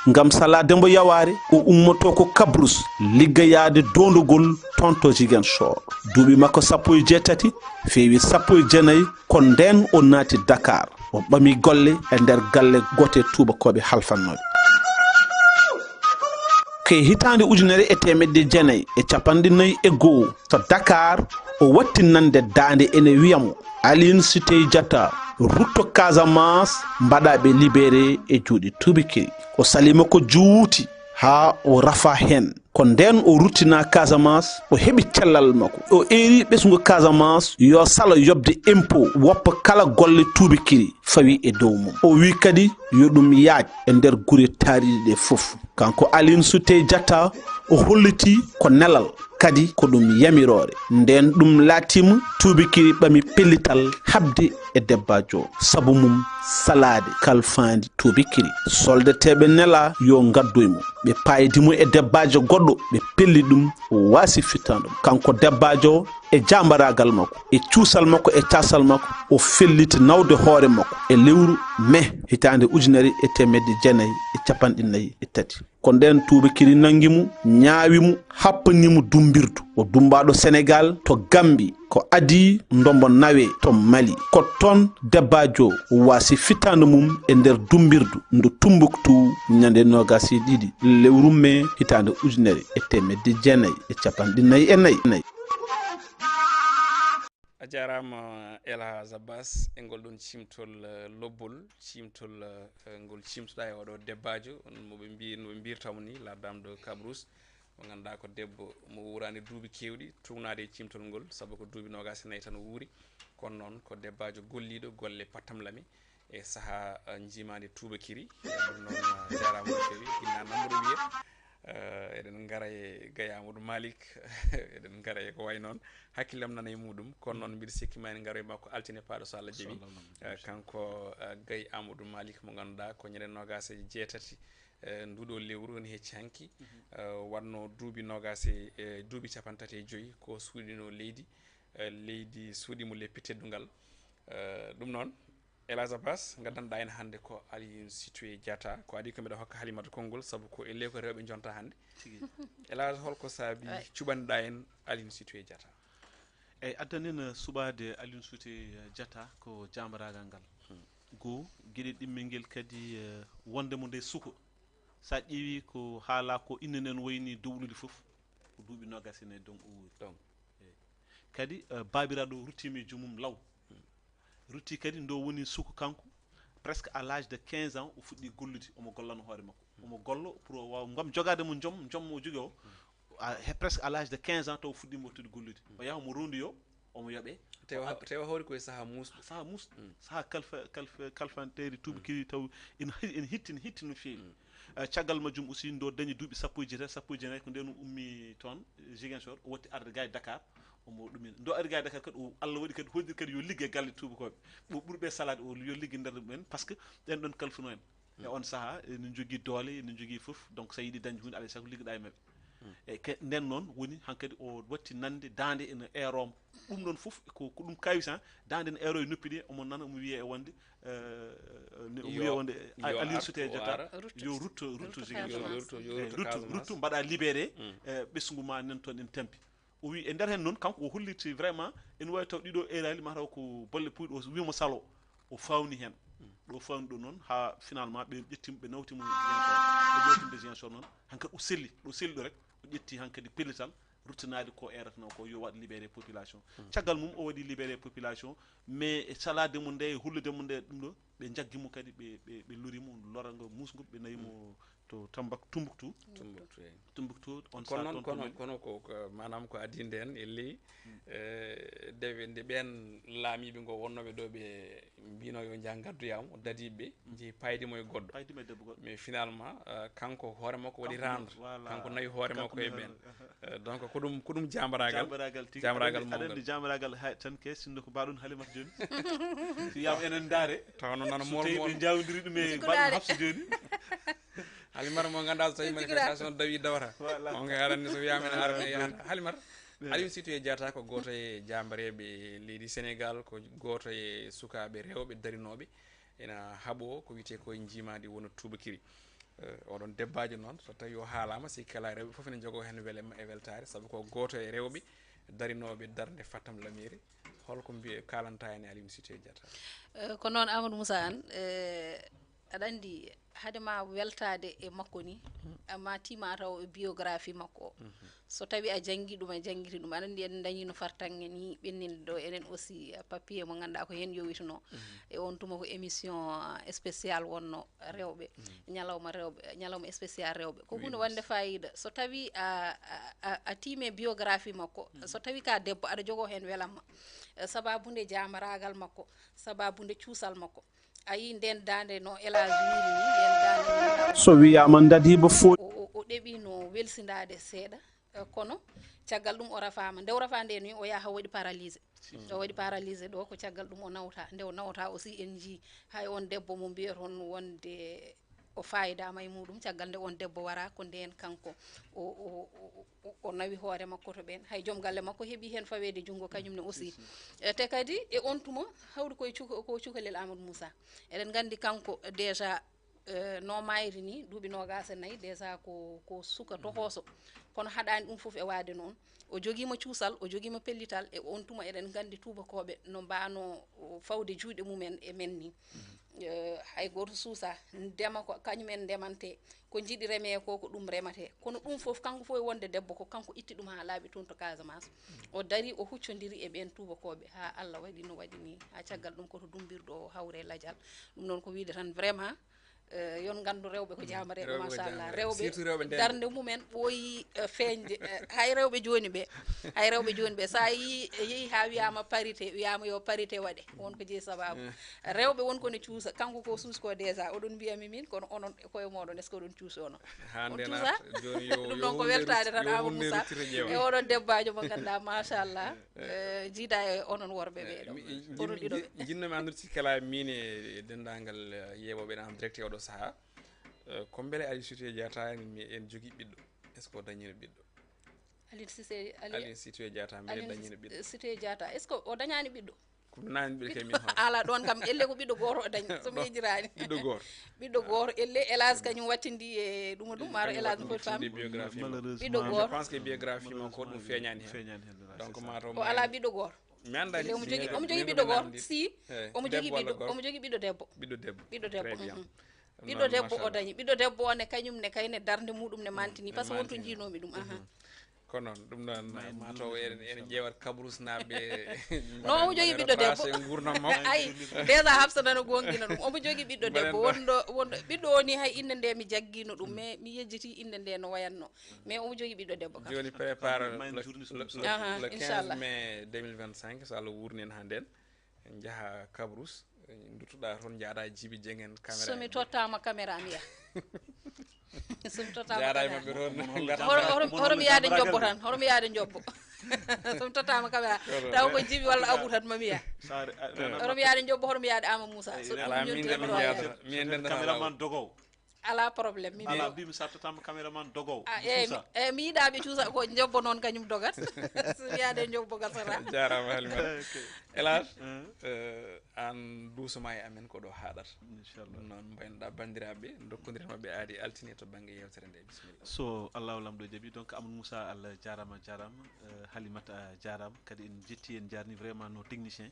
Ngam salaade mbo yawaare, o ummoto ko Kabrousse, liggoyaade doondugol toon to Ziguinchor. Duuɓi makko sappo e jeetati, feewi sappo e jeenayi, ko ndeen o naati Dakar. O ɓami golle e nder galle goote tuubakooɓe halfannooɓe. Ko e hitaande ujunere e teemedde jeenayi e capanɗe nayi e go'o, to Dakar, o watti nande daande ene wiya mo, Aline Sitoé Diatta, rutto Casamance, mbaɗaa ɓe libéré e juuɗe tuubakiri. O salii mo ko juuti haa o rafa heen. Ko ndeen o ruttinaa Casamance, o heɓi cellal makko. O eeri ɓesngu Casamance yo salo yoɓde impôt, woppa kala golle tuubakiri fawi e dow mum. O wiyi kadi yo ɗum yaaj e nder gure taariiɗe ɗe fof. Kanko Aline Sitoé Diatta, o hollitii ko nelal, Kadi ko ɗum yamiroore. Ndeen ɗum laatiima, Tuubakiri ɓami pellital haɓde e debbaajo o, sabu mum salaade kalfaandi Tuubakiri. Soldateeɓe nelaa yo ngaddoy mo. Ɓe paaydi mo e debbaajo goɗɗo, ɓe pelli ɗum, o waasi fittaandu. Kanko debbaajo o, e jaambaraagal makko, e cuusal makko, e caasal makko, o felliti nawde hoore makko e lewru mee hitaande ujunere e teemedde jeenayi e capanɗe nayi e tati. Ko ndeen Tuubakiri nanngi mo, ñaawi mo, happani mo dummbirdu. O dummbaaɗo Senegaal to Gammbi, ko adii nde mbo nawee to Mali. Ko toon debbaajo o waasi fittaandu mum e nder dummbirdu ndu Tumbuktu ñande noogaas e ɗiɗi lewru mee hitaande ujunere e teemedde jeenayi e capanɗe nayi e nayi. A jaaraama El Hadj Abbas e ngol ɗoon ciimtol eh, lobbol, ciimtol eh, ngol ciimtuɗaa e oɗo debbaajo, on mo ɓe mbi no ɓe mbirta mo ni, la dame de Cabrousse, mo ngannduɗaa ko debbo mo wuuraani duuɓi keewɗi, tuugnaade e ciimtol ngol, sabu ko duuɓi noogaas e nayi tan o wuuri, kono noon ko debbaajo golliiɗo golle pattamlame e sahaa eh, njiimaandi Tuubakiri. Eh, ɗum noon eh, jaaraama no feewi, ginnaa nan mboɗo wiya eh, eɗen ngara e Gaye Amadou Malick, eɗen ngara e ko wayi noon, hakkille am nana e muɗum, kono noon mbiɗa sikki ma en ngaro e makko altine paaɗo so Allah jaɓi. Eh, kanko eh, Gaye Amadou Malick mo ngannduɗaa ko ñande noogaas e jeetati eh, nduɗo lewru woni hecci hanki, eh, waɗno duuɓi noogaas e eh, duuɓi capanɗe tati e joyi ko suuɗino leydi, eh, leydi suuɗi mo leppi teddungal. Eh, ɗum noon, El Hadj Abbas, nganndanɗaa en hannde ko Aline Sitoé Diatta, ko adii ko mbiɗa hokka Halimata konngol, sabu ko e ley ko rewɓe njonta hannde. El Hadj, holko saabi cuɓaniɗaa en Aline Sitoé Diatta? Eyi, addan en eh, suɓaade Aline Sitoé eh, Diatta ko jaambaraagal ngal. Goo, geɗel ɗimmel ngel kadi eh, wonde mo nde suko. So a ƴeewi ko haalaa ko, inne nden wayni dowlude fof, ko duuɓi noogaas e nayi donc o wuuri. Eyi. Kadi eh, baabiraaɗo ruttiima e joomum law. Rutti kadi nde o woni suko kanko, presque à l'âge de quinze ans o fuɗɗi gollude, omo gollano hoore makko. Omo gollo pour o waawa, ngam jogaade mo joom, joom mo o jogii o, à, he- presque à l'âge de quinze ans taw o fuɗɗiima wattude gollude. O yaha omo roondoyoo, omo yoɓee. Tewa, tewa hawri koye sahaa muusɗo. Sahaa muusɗo, sahaa kalfa, kalfa, kalfanteeri Tuubakiri taw ina, ina hitti, ina hitti no feewi. Eh, caggal majjum aussi nde o dañi duuɓi sappo e jeetati, sappo e jeenayi ko ndeen o ummi toon eh, Ziguinchor, o watti arde gaa e Dakar, omo ɗumen. Nde o ari gaa e Dakar kadi, o, Allah waɗi kadi, hoɗi kadi yo ligge e galle tuubakooɓe. Ɓe ɓuri ɓe salaade, o yo ligge nder ɗumen, par ce que ɓeen ɗoon kalfuno en. E oon sahaa, ene njogii doole, ene njogii fof. Donc, so a yiɗi dañde huunde, alaa e sago liggoɗaa e maɓɓe. E ke, ndeen noon woni hankadi o watti nande daande ene eeroo mo. Ɗum ɗoon fof ko, ko ɗum kaawisaan, daande ene eeroo e noppi ɗi, omo nana, omo wiyee e wonde, eh, ne- omo wiyee wonde, eh, Aline Sitoé Diatta, yo rutto, rutto Ziguinchor. Yo rutto, yo rutto Casamance. Rutto, mbaɗaa libéré, eh, ɓesngu ma nan toon ene tampi. O wi e nder heen noon, kanko o holliti vraiment, ene waawi taw ɗiɗo eeraali, mataw ko bolle puyɗe, o wi mo salo, o fawni heen. Ɗo fawni ɗo noon, haa finalement ɓe ƴetti mo, ɓe nawti mo Ziguinchor, ɓe nawti mo Ziguinchor noon, hankadi o selli, ɗo selli ɗo rek, o ƴetti hankadi pellital, ruttanaade ko eeratnoo ko, yo waɗ libéré population. Caggal mum, o waɗi libéré population, mais e salaade mo nde, e hollude mo nde, ɗum ɗo, ɓe njaggi mo kadi, ɓe, ɓe, ɓe lori mo, lorango muusngo, ɓe nawi mo to Tambak-, Tumbuktu. Tumbuktu, eyi. Tumbuktu, on Kono saaha noon, toon to kono, Mali. Kono ko, ko, maanaam ko adii ndeen e ley, eh, dewe nde ɓeen laamiiɓe ngo wonnooɓe ɗo, ɓe mbino yo njah ngaddoyaa mo, dadiiɓe ɓe njehi paydi mo e goɗɗo. Paydi mo e debbo goɗɗo. Mais finalement, eh, kanko hoore makko waɗi Kanko rendre. Voilà. Kanko nawi hoore Kanko makko e nawi ɓeen. Hoore, aha. Eh, donc ko ɗum, ko ɗum jaambaraagal. Jaambaraagal tigi. Jaambaraagal Aɗa anndi, mawgal. Aɗa anndi jaambaraagal hay tan ke sinno ko mbaɗon Halimata jooni. So wiyaama enen ndaare. Tawa noon nana So mool tawi mool. Ɓe njawdiri ɗum e Sikkuɗaare. Mbaɗon Hafsa jooni. Halimata mo ngannduɗaa so tawi manifestation dawi dawata. Voilà. On ko aɗa anndi so wiyaama ene ara mi yahata. Halimata. Aline Sitoé Diatta ko gooto e jaambareeɓe leydi Senegaal, ko gooto e sukaaɓe rewɓe darinooɓe ena haɓoo ko wiyetee ko e njiimaandi wano tuubakiri. Eh, oɗon debbaajo noon, so tawii o haalaama, sikki alaa rewɓe fof ene njogoo heen welema e weltaare, sabu ko gooto e rewɓe darinooɓe darnde Fattam Lameeri. Holko mbiye, kaalantaa en e Aline Sitoé Diatta? Eh, ko noon Amadou Moussa Anne, eh, aɗa anndi, hade ma weltaade e makko ni, ma tiima taw e biographie makko o. So tawi a janngi ɗum, a janngiti ɗum, aɗa anndi eɗen dañi no fartaŋŋe ni ɓenninde ɗo, enen aussi, eh, papier mo ngannduɗaa ko heen yowitnoo. E on tuma ko émission, eh, spécial wonno rewɓe, ñalawma rewɓe, ñalawma spécial rewɓe. Ko huunde wonde fayida. So tawi a, a, a, a tiime biographie makko, so tawi ka debbo, aɗa jogoo heen welamma. Eh, sababu nde jaambaraagal makko, sababu nde cuusal makko. A yii ndeen daande no Elage wiiri ni, ndeen daande no So wiyaama ndadiiba fo- o, o, o ɗeɓi no welsindaade seeɗa, eh, kono Caggal ɗum o rafaama. Nde o rafaa nde ni, o yaha o waɗi paralysé. O waɗi paralysé ɗo, ko caggal ɗum o nawta. Nde o nawta aussi, en njii hay on debbo mo mbiyaton wonde o faayidaama e muɗum, caggal nde on debbo wara, ko ndeen kanko o, o, o, o, o nawi hoore makko to ɓeen. Hay joom galle makko heɓi heen faweede junngo kañum ne aussi. E, te kadi e on tuma, hawri koye cuka-, ko cukalel Amadou Moussa. Eɗen nganndi kanko déjà, eh, no maayri ni, duuɓi noogaas e nayi, déjà ko, ko suka tohooso. Kono haɗaani ɗum fof e waade noon. O jogiima cuusal, o jogiima pellital, e on tuma eɗen nganndi tuubakooɓe no mbaano, o, fawde juuɗe mumen e men ni. Eh, hay gooto suusa, ndema ko kañum en ndemante, ko njiɗi remee ko, ko ɗum remate. Kono ɗum fof, kanko fof e wonde debbo, ko kanko itti ɗum haa laaɓi toon to Casamance. O dari, o huccondiri e ɓeen tuubakooɓe, haa Allah waɗi no waɗi ni, haa caggal ɗum ko to Dumbirɗo o hawre lajal. Ɗum noon ko wiyde tan vraiment, eh, yon nganndu rewɓe ko jaamareeɓe, rewɓe ko machallah. Jaamareeɓe. Rewɓe, surtout rewɓe nden, darnde mumen ɓooyi, eh, feeñde. Eh, hay rewɓe jooni ɓe, hay rewɓe jooni ɓe, so a yi-, yehi haa wiyaama parité, wiyaama yo parité waɗe, won ko jeyi sabaabu. Eh. Rewɓe won ko ne cuusa, kanko ko suusi ko déjà, oɗon mbiya mi min, kono onon e koye mooɗon, est-ce que oɗon cuusi onon? Haa on nde cuusa? Naata, jooni yo, ɗum yo noon ko hunde weltaade rutti-, tan, yo Amadou hunde Moussa, ruttite ƴeewa. E oɗon debbajo mo ngannduɗaa, machallah, eh, jiida e onon worɓe ɓe ɗo. Mi, onon ɗiɗo ɓe. Nji-, njinnoomi anndude si kala min e denndaangal, eh, yeewooɓe en direct e oɗo sahaa. Eh, ko mbele Aline Sitoé Diatta en, mi, en jogii ɓiɗɗo? Est-ce que o dañiino ɓiɗɗo? Aline Sitoé, Aline, Aline Sitoé Diatta, mbele Aline dañiino ɓiɗɗo? Sitoé Diatta, est-ce que o dañaani ɓiɗɗo? Ko mi nani ɓiɗɗo kay min hoore. Ala ɗoon kam, elle ko ɓiɗɗo gooto o dañi, so mi yejiraani. Ɓiɗɗo gooto. Ɓiɗɗo gooto, elle, hélas, kañum wattindi e ɗum, ɗum, maaro kañum hélas, wattindi biographie makko. Ɓiɗɗo gooto. Je pense que biographie makko ɗum feeñaani heen. Feeñaani heen, donc, c'est ça. Mato o ala ɓiɗɗo gooto. Mi anndaa. Elle omo jogii, omo jogii ɓiɗɗo gooto. Si, eh, omo jogii ɓiɗɗo, omo jogii ɓiɗɗo debbo. Ɓiɗɗo debbo. Ɓiɗɗo debbo, très bien. Mhm. Ɓiɗɗo debbo o dañi. Ɓiɗɗo debbo o ne, kañum ne, kay ne darnde muɗum ne mantini, par ce que wonto njiinoomi ɗum. Aha. Ko noon, ɗum noon, ma en mataw nduɗo en, en ƴeewat Kabrus naaɓe. No, omo jogii ɓiɗɗo debbo. Tracé nguurndam makko. Ay, déjà Hafsa nana goongɗina ɗum. Omo jogii ɓiɗɗo debbo. Mbaɗen ɗo. Wonɗo, wonɗo, ɓiɗɗo o ni hay innde nde mi jaggiino ɗum, mais mi yejjiti innde nde no wayatno. Mais omo jogii ɓiɗɗo debbo kam. Jooni prépare le, le, le quinze mai deux mille vingt-cinq, so Allah wuurni en haa ndeen. En njaha Kabrous, en nduttuɗa toon, njaaɗa Jibi Jeng en caméra. So mi tottaama caméra, mi yaha. So mi tottaama caméra. Njaaɗa e maɓɓe toon. Horo, horo, horo mi yaade njobbo tan, horo mi yaade njobbo. So mi tottaama caméra, taw ko Jibi walla Abou tan, ma mi yaha. Horo mi yaade njobbo, horo mi yaade Ama Moussa. So ɗum yonti e min jaadata. Min ndendana caméraman dogowo. Alaa problème, min. Alaa, mbimi sa tottama caméraman dogowo. Ah, mi eyyi, cuusa. Mi, eyyi, mi yiɗa ɓe cuusa, ko njobbo noon kañum dogat. So wiyaade njobbo gasata. Jaaraama Halimata. Ok. Hélas, eh, aan duusoma e amen ko ɗo haaɗata. Inchallah. Ɗum noon mbaynoɗa banndiraaɓe, dokkondiren maɓɓe aadi altine to bannge yeewtere nde. Bisimilla. So Allahu Laamɗo jaɓi, donc Amadou Moussa, Allah jaaraama, jaaraama. Eh, Halimata, a jaaraama. Kadi en njetti, en njaarni vraiment no technicien.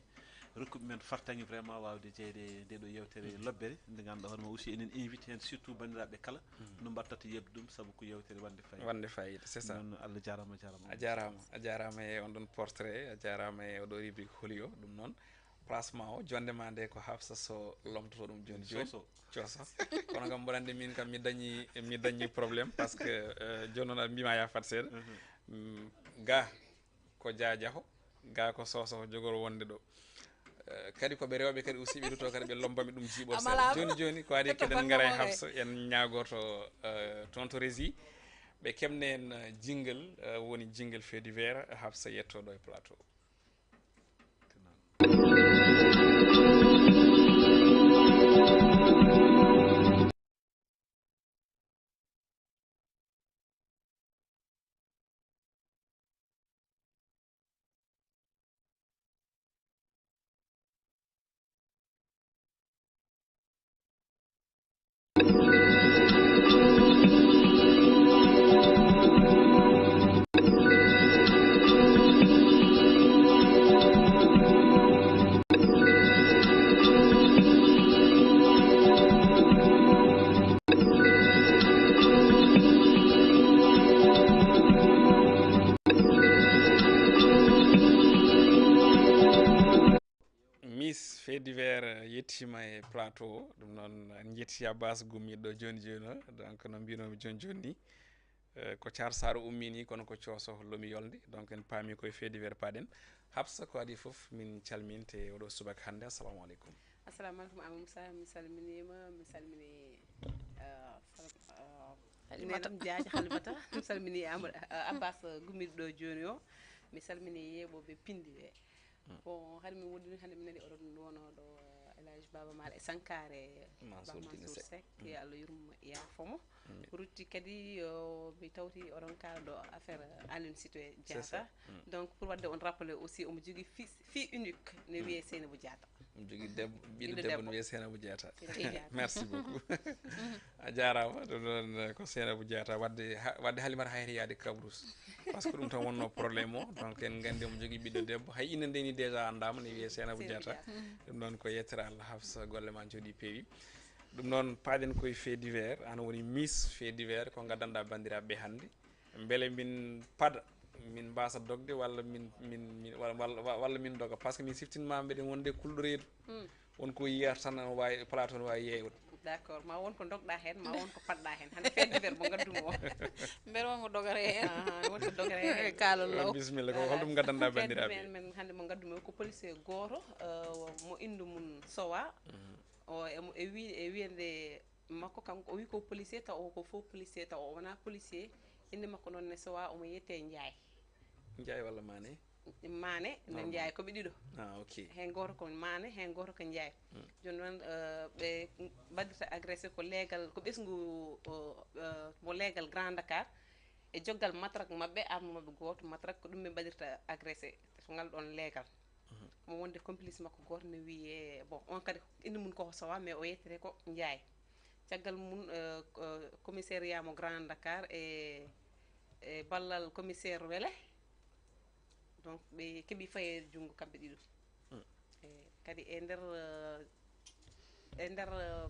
Rokkuɓe men fartaŋŋe vraiment waawde jeyde nde ɗo yeewtere lobbere, nde ngannduɗaa hoore ma aussi enen invité heen surtout banndiraaɓe kala no mbaɗtata yeɓde ɗum, sabu ko yeewtere wonde fayida. Wonde fayida, c'est ça. Noon, Allah jaaraama, jaaraama. A jaaraama, a jaaraama e on ɗon portrait, a jaaraama e oɗo rubrique Holi o, ɗum noon. Placement o, jonnde ma nde ko Hafsa Sow lomtoto ɗum jooni jooni. Soso. Coso. Kono kam mboɗo anndi min kam mi dañi, mi dañi problème parce que, euh, jooni noon aɗa mbima ya fat seeɗa. Mm, ga ko Jaajaho, ga ko Soso jogor wonde ɗo. Eh, kadi ko ɓe rewɓe kadi aussi ɓe luto kadi ɓe lombami ɗum jiiɓor seeɗa. Jooni jooni ko adi keɗen ngara e Hafsa, en ñaagorto, eh, toon to Régie. Ɓe keɓna en, eh, jingle, eh, woni jingle fait divers, Hafsa yetto ɗo e plateau. Miss Fait Divers yettiima e plateau o. Ɗum noon, en njetti Abbas gummiiɗo jooni jooni o. Donc, no mbiinoomi jooni jooni ni, eh, ko Thiar Sarr o ummii ni, kono ko Cooso lomi yolnde. Donc, en paami koye Fait Divers paaɗen. Hafsa, ko adii fof, min calminte oɗo subaka hannde. Assalamu aleykum. Assalamu aleykum, Amadou Moussa. Mi salminiima, mi salmini, eh, fal-, eh, Halimata. Nenam Jaaja Halimata. Mi salmini Amadou, uh, Abbas, uh, gummiɗo ɗo jooni o. Mi salmini yeeɓooɓe pinndi ɓe. Bon, hade min woɗɗini hannde min nani oɗon wonoo ɗo, uh, El Hadj Baba Maal e Sankare Mansour Dine Seck. Seck, yo Allah yurmo yaafo mo. Rutti kadi, uh, mi tawti oɗon kaala ɗo affaire, uh, Aline Sitoé Diatta. Donc, pour waɗde on rappelé aussi, omo jogii fils, fille unique, ne wiyee Seynabou Diatta. Omo jogii debbo, ɓiɗɗo debbo, debbo ne wiyee Seynabou Diatta. Merci beaucoup. A jaaraama. Ɗum noon ko Seynabou Diatta, waɗde ha-, waɗde Halimata Hayre yaade Kabrousse. Parce que ɗum tan wonno problème o. Donc, en nganndi omo jogii ɓiɗɗo debbo. Hay ine ndeni déjà anndaama ne wiyee Seynabou Diatta. Ɗum noon ko yettere Allah, Hafsa, golle ma njooɗii peewi. Ɗum noon, paaɗen koye fait divers, aan woni Miss fait divers, ko ngaddanɗaa banndiraaɓe ɓe hannde. Mbele min paada, min mbaasa dogde, walla min, min, min, walla, walla, walla min doga, parce que min siftinma mbeɗen wonde kulɗo reedu. Won ko yiyata tan, no waawi plateau, no waawi yeeyde. D'accord, ma won ko dogɗa heen, ma won ko paɗɗa heen. Hannde fait divers mo ngaddumi o. Mbele won ko dogata heen? Aha, won ko dogata heen. Kaalon law. Bisimilla, ko holɗum ngaddanɗaa banndiraaɓe? Fait divers men hannde mo ngaddumi o ko policier gooto, uh, mo inndu mum Sowa. O, e mo, e wi-, e wiyande makko, kanko o wi ko policier, taw o ko faux policier, taw o wonaa policier. Innde makko noon ne Sowa, omo yiyetee Njaay. Njaay walla Maane? Maane, no Njaay, ko ɓe ɗiɗo. Ah, ok. Heen gooto ko Maane, heen gooto ko Njaay. Jooni noon, eh, ɓe mbaɗirta agressé ko leegal, ko ɓesngu, o, eh, mo leegal Grand Dakar, e joggal matrak maɓɓe, arme maɓɓe gooto, matrak, ko ɗum ɓe mbaɗirta agressé, to ngal ɗoon leegal. Mo wonde complice makko gooto ne wiyee, bon, on kadi inde mum ko Sowa, mais o yettere ko Njaay. Caggal mum, eh, ko, commissariat mo Grand Dakar e, e ballal commissaire Wele, donc ɓe keɓi fayeede junngo kamɓe ɗiɗo. E kadi e nder, eh, e nder, eh,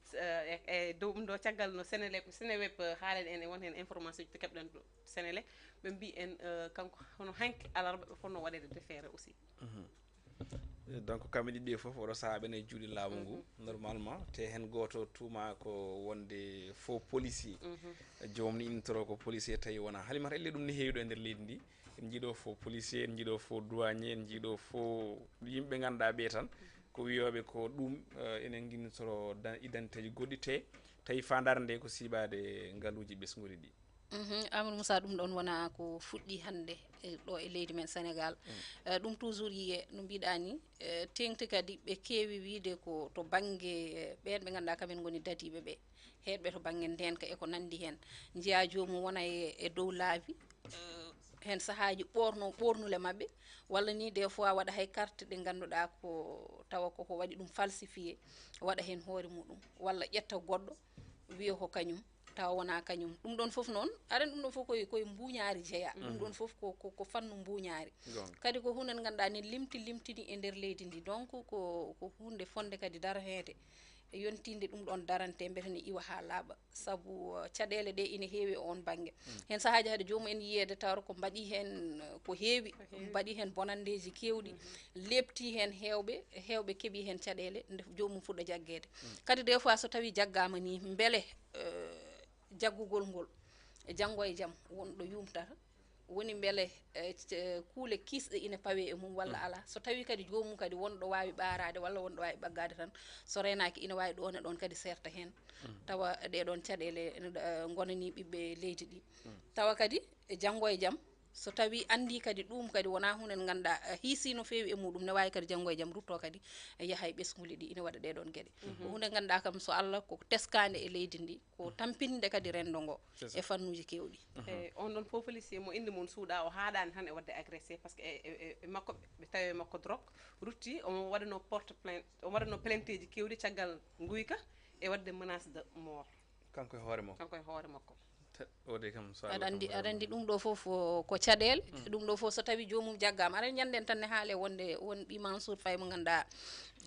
s-, eh, e, e dow ɗum ɗo, caggal no Senelec, Seneweb, eh, haalani en, e won heen information ji to keɓɗen ɗo Senelec, ɓe mbi en, eh, kanko hono hanki alarba ɓe fotno waɗeede defeere aussi. Donc, kamɓe ɗiɗi fof, oɗo sahaa ɓe ne e juuɗe laamu ngu, normalement, te heen gooto tuuma ko wonde faux policier. Joomum ne innitoro ko policier, tawi wonaa. Halimata, elle ɗum ne heewi ɗo e nder leydi ndi. En njiiɗo faux policier, en njiiɗo faux douanier, en njiiɗo faux yimɓe ngannduɗaa ɓe tan. Ko wiyooɓe ko ɗum, eh, enen nginnitoro da-, identité ji goɗɗi te, tawi faandaare nde ko siibaade ngaluuji ɓesnguuji ɗi. Mhm, Amadou Moussa, ɗum ɗoon wonaa ko fuɗɗi hannde e ɗo e leydi men Senegaal. Eh, ɗum toujours yiyee, no mbiɗaa ni, eh, teeŋti kadi ɓe keewi wiyde ko to bannge, eh, ɓeen ɓe ngannduɗaa kamen ngoni dadiiɓe ɓe, heedɓe to bannge ndeenka e ko nanndi heen. Njiyaa joomum wona e, e dow laabi, eh, heen sahaaji ɓoorno ɓoornule maɓɓe, walla ni des fois waɗa hay carte ɗe ngannduɗaa ko tawa koko waɗi ɗum falsifié, waɗa heen hoore muɗum, walla ƴetta goɗɗo, wiya ko kañum, tawa wonaa kañum. Ɗum ɗoon fof noon, aɗa anndi ɗum ɗoon fof koye, koye mbuuñaari jeyaa. Ɗum ɗoon fof ko, ko, ko fannu mbuuñaari. Kadi ko huunde nde ngannduɗaa ne limti, limtini e nder leydi ndi. Donc ko, ko huunde fotnde kadi daraneede, e yontinde ɗum ɗoon darante, mbele ne iwa haa laaɓa. Sabu, uh, caɗeele ɗe ine heewi e oon bannge. Heen sahaaji hade joomum en yiyeede tawata ko mbaɗi heen, uh, ko heewi, mbaɗi heen bonanndeeji keewɗi, leɓti heen heewɓe, heewɓe keɓi heen caɗeele, nde joomum fuɗɗa jaggeede. Kadi des fois so tawii jaggaama nii, mbele, uh, jaggugol ngol, e janngo e jam, won ɗo yuumtata, woni mbele, eh, c-, kuule kiisɗe ine pawee e mum walla alaa. So tawii kadi joomum kadi won ɗo waawi ɓaaraade walla won ɗo waawi ɓaggaade tan, so reenaaki ine waawi ɗoon e ɗoon kadi seerta heen. Tawa ɗee ɗoon caɗeele ene, eh, ngonanii ɓiɓɓe leydi ɗi. Tawa kadi e janngo e jam, so tawii anndii kadi ɗuum kadi wonaa huunde nde ngannduɗaa, eh, hiisii no feewi e muɗum, ne waawi kadi janngo e jam ruttoo kadi, eh, yaha e ɓesnguuli ɗi, ine waɗa ɗee ɗoon geɗe. Ko huunde nde ngannduɗaa kam so Allah ko teskaande e leydi ndi, ko tampinde kadi renndo ngo e fannuuji keewɗi. E on ɗon faux policier mo innde mum suuɗaa, o haaɗaani tan e waɗde agressé, parce que e, e, e, e makko, ɓe tawi e makko drogue, rutti, omo waɗanoo porte plainte, omo waɗanoo plainteeji keewɗi caggal nguyka e waɗde menace de mort. Kanko e hoore makko. Kanko e hoore makko. Te-, o de kam, so aɗa anndi, kam aɗa anndi ɗum ɗo fof ko, ko caɗeele. Ɗum ɗo fof so tawii joomum jaggaama, aɗa anndi, ñande en tan ne haale wonde won ɓii Mansour Faye mo ngannduɗaa,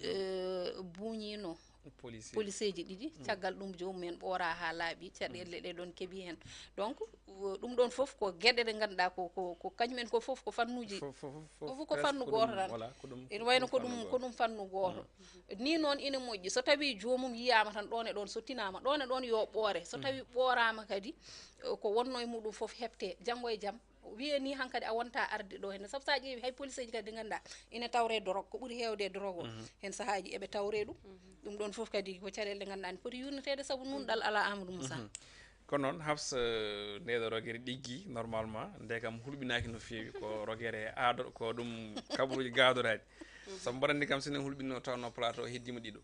eh, buuñiino policeeji ɗiɗi. Caggal ɗum, joomum en ɓooraa haa laaɓi, caɗeele ɗe ɗoon keɓi heen. Donc, ɗum ɗoon fof ko geɗe ɗe ngannduɗaa ko, ko, ko kañum en ko fof ko fannuuji. Fof, fof, fof, fof ko fannu gooto tan. Ene wayno ko ɗum, ko ɗum fannu gooto. Ni noon ina moƴƴi. So tawii joomum yiyaama tan ɗoon e ɗoon, so tinaama ɗoon e ɗoon yo ɓoore. So tawii ɓooraama kadi, ko wonnoo e muɗum fof heɓtee. Janngo e jam, wiyee ni hankadi a wontaa arde ɗo heen. Sabu so a ƴeewi hay policeeji kadi ɗi ngannduɗaa ina tawree dorog, ko ɓuri heewde e dorog o. Heen sahaaji eɓe tawree ɗum. Ɗum ɗoon fof kadi ko caɗeele ɗe ngannduɗaa ne poti yuurneteede sabu nuunɗal alaa, Amadou Moussa. Ko noon, Hafsa, ndeɗo rogere ɗiggi normalement, nde kam hulɓinaaki no feewi, ko rogere aado, ko ɗum kabaruuji gaadoraaɗi. Sabu mbaɗa anndi kam, so en hulɓinno tawno plateau heddiima ɗiɗo.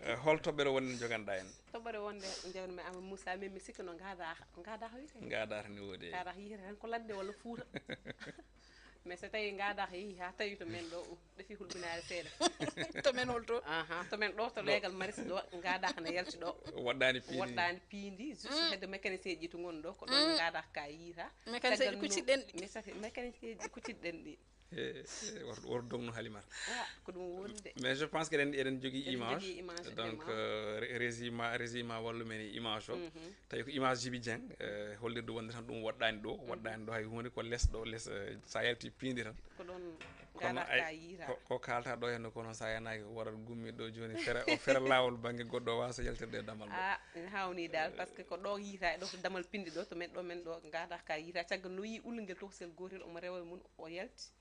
Eh, hol toɓɓere wonde nde joganɗa en? Toɓɓere wonde nde joganmi Amadou Moussa, min mi sikki no ngaadaaka, ngaadaaka wiyetee? Ngaadaaka ne woodi. Ngaadaaka yiyetee tan ko ladde walla Fuuta. Mais so tawi ngaadaaka yehi haa tawi to men ɗo, ɗefi hulɓinaare seeɗa. To men hol to? Aha, to men ɗo, to leegal maris ɗo, ngaadaaka ne yalti ɗo. Woɗɗaani piindi. Woɗɗaani piindi, juste hedde mécanicien ji to ngon ɗo, ko ɗon ngaadaaka ka yiita. Mécanicien ji kuccitɗen ɗi. Mécanicien ji kuccitɗen ɗi. E, e, wor, wor dogno Halimata. Ah, ko ɗum woni de. Mais je pense que eɗen, eɗen jogii image. Eɗen jogii image, donc, vraiment. Euh, ré-, régima, régima wallu men e image o. Mhm. Tawi ko image Jibi Dieng, eh, hollirde wonde tan ɗum woɗɗaani ɗo, woɗɗaani ɗo hay huunde, ko les ɗo, les, eh, so a yalti piindi tan. Ko ɗon ngaɗata ka yiita. Ko, ko kaalta ɗo henno, kono so a yanaaki waɗat gummi ɗo jooni, fere, o fere laawol bannge goɗɗo o waasa yaltirde e damal ɗo. Ah, ene hawni dal, parce que ko ɗo yiita, e ɗo ko damal pindi ɗo, to men ɗo, men ɗo ngaɗata ka yiita. Caggal no yi ulngel tokosel gotel, omo rewa e mum, o yalti.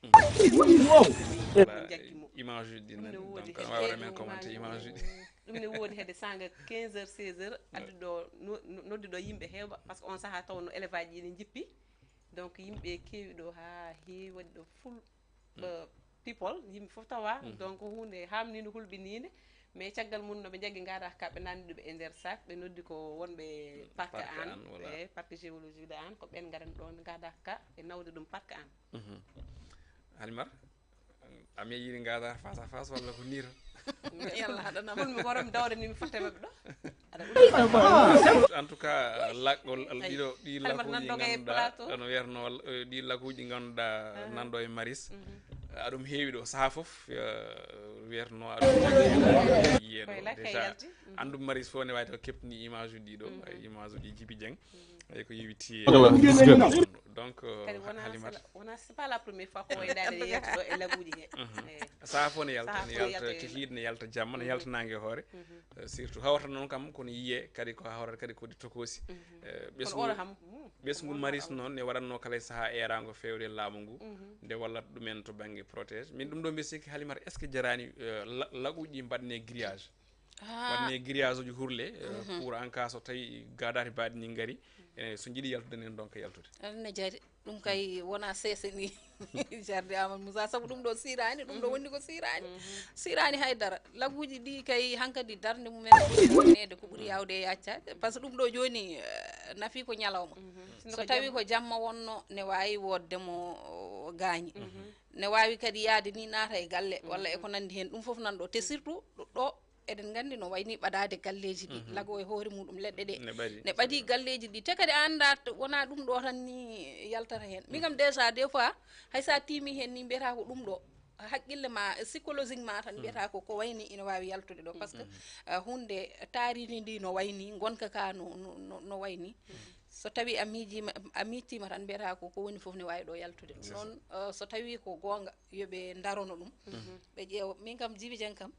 Voilà, image uji ɗi nani, donc, awa waɗa men commenté image uji ɗi. Ɗum ne woodi hedde sanga quinze heures, seize heures, addude ɗo, no-, no-, noddi ɗo yimɓe heewɓe, parce que on saha taw no élevage ɗi ne jippi. Donc, yimɓe keewi ɗo haa heewi, waɗi ɗo full, euh, people, yimɓe fof tawa. Donc, huunde hamninde, hulɓininde. Mais caggal mum no ɓe njaggi ngaɗa ka, ɓe nanndi ɗum e nder sac, ɓe noddi ko wonɓe parc Parc Hann, Hann, voilà. E parc géologique de Hann, ko ɓen ngarani ɗon ngaɗa ka, ɓe nawde ɗum parc Hann. Mhm. Halimata, a mi yiɗi ngaɗa face à face walla ko nii tan? Yalla, haɗa nam. Fulmi gorom dawde ni mi fotte maɓɓe ɗo. Aɗa ɓuri. En tout cas, laggol, al-, ɗiɗo, ɗi Halimata lakuuji nan doga e ngannduɗaa, plateau. Ɗano wiyatno, eh, ɗi lakuuji ngannduɗaa, nan ɗo e Maris. Mhm. Aɗum heewi ɗo, saha fof, eh, wiyatno aɗum jaggi yiye ɗo. Koye lakke déjà, yalti. Mhm. Anndu Maris fof ne waawi taw keɓtini image uji ɗi ɗo, eh, image uji Jibi Dieng. Mhm. Eyi, ko yowiti. Voilà, gis ngeen. Donc, euh, kadi wona, Halimata. C'est la, wona, c'est pas la première fois ko waydaade yalta ɗo e laguuji he. Mhm. Eyi. Saha fof ne yalta, saha ne fof yalta, yalta e tigi ne yalta jamma, ne yalta nange hoore. Mhm. Euh, surtout hawata noon kam kono yiye kadi ko hawata kadi ko ɗi tokoosi. Mhm. Euh, kono ɓesngu, oɗo ham, mm, ɓesngu wona Maris ɗo. Noon ne waɗatno kala e saha eeraango feewde laamu ngu. Mhm. Nde wallata ɗumen to bannge protège. Min ɗum ɗo mbi sikki Halimata, est-ce que jaraani, euh, la-, laguuji mbaɗne grillage? Ah. Waɗne grillage uji hurle, eh, pour en cas so tawi gadati baɗi ni ngari, eh, so jiiɗi yaltude nen donc yaltude. Aɗa ne jari, ɗum kay wona seese ni. Jarde Amadou Moussa, sabu ɗum ɗo sirani, ɗum ɗo woni ko sirani. Sirani haydara. Laguuji ɗi kay hankadi darde mumen ɓuri wonede ko ɓuri yawde e accade. Par ce que ɗum ɗo joni, eh, nafi ko ñalawma. So tawi ko jamma wonno ne wawi wodde mo, o, gaañi. Ne wawi kadi yaade ni naata e galle walla e ko nandi hen. Ɗum fof nan ɗo. Te surtout ɗo eɗen nganndi no wayni ɓadaade galleeji ɗi, lago e hoore muɗum leɗɗe ɗe. Ne ɓadi. Ne ɓadi galleeji ɗi. Te kadi a anndaa, wonaa ɗum ɗo tan ni yaltata heen. Min kam déjà, des fois, hay so a tiimi heen ni, mbiyata ko ɗum ɗo. Haqqille ma, psychologiquement tan mbiyata ko, ko wayni ina waawi yaltude ɗo. Par ce que, eh, huunde taariindi ndi no wayni, ngonka ka no, no, no, no wayni. So tawi a miijiima, a miijtiima tan mbiyata ko, ko woni fof ne waawi ɗo yaltude. Ɗum noon, eh, so tawi ko goonga, yo ɓe ndarono ɗum. Ɓe ƴeewa. Min kam, Jibi Dieng kam,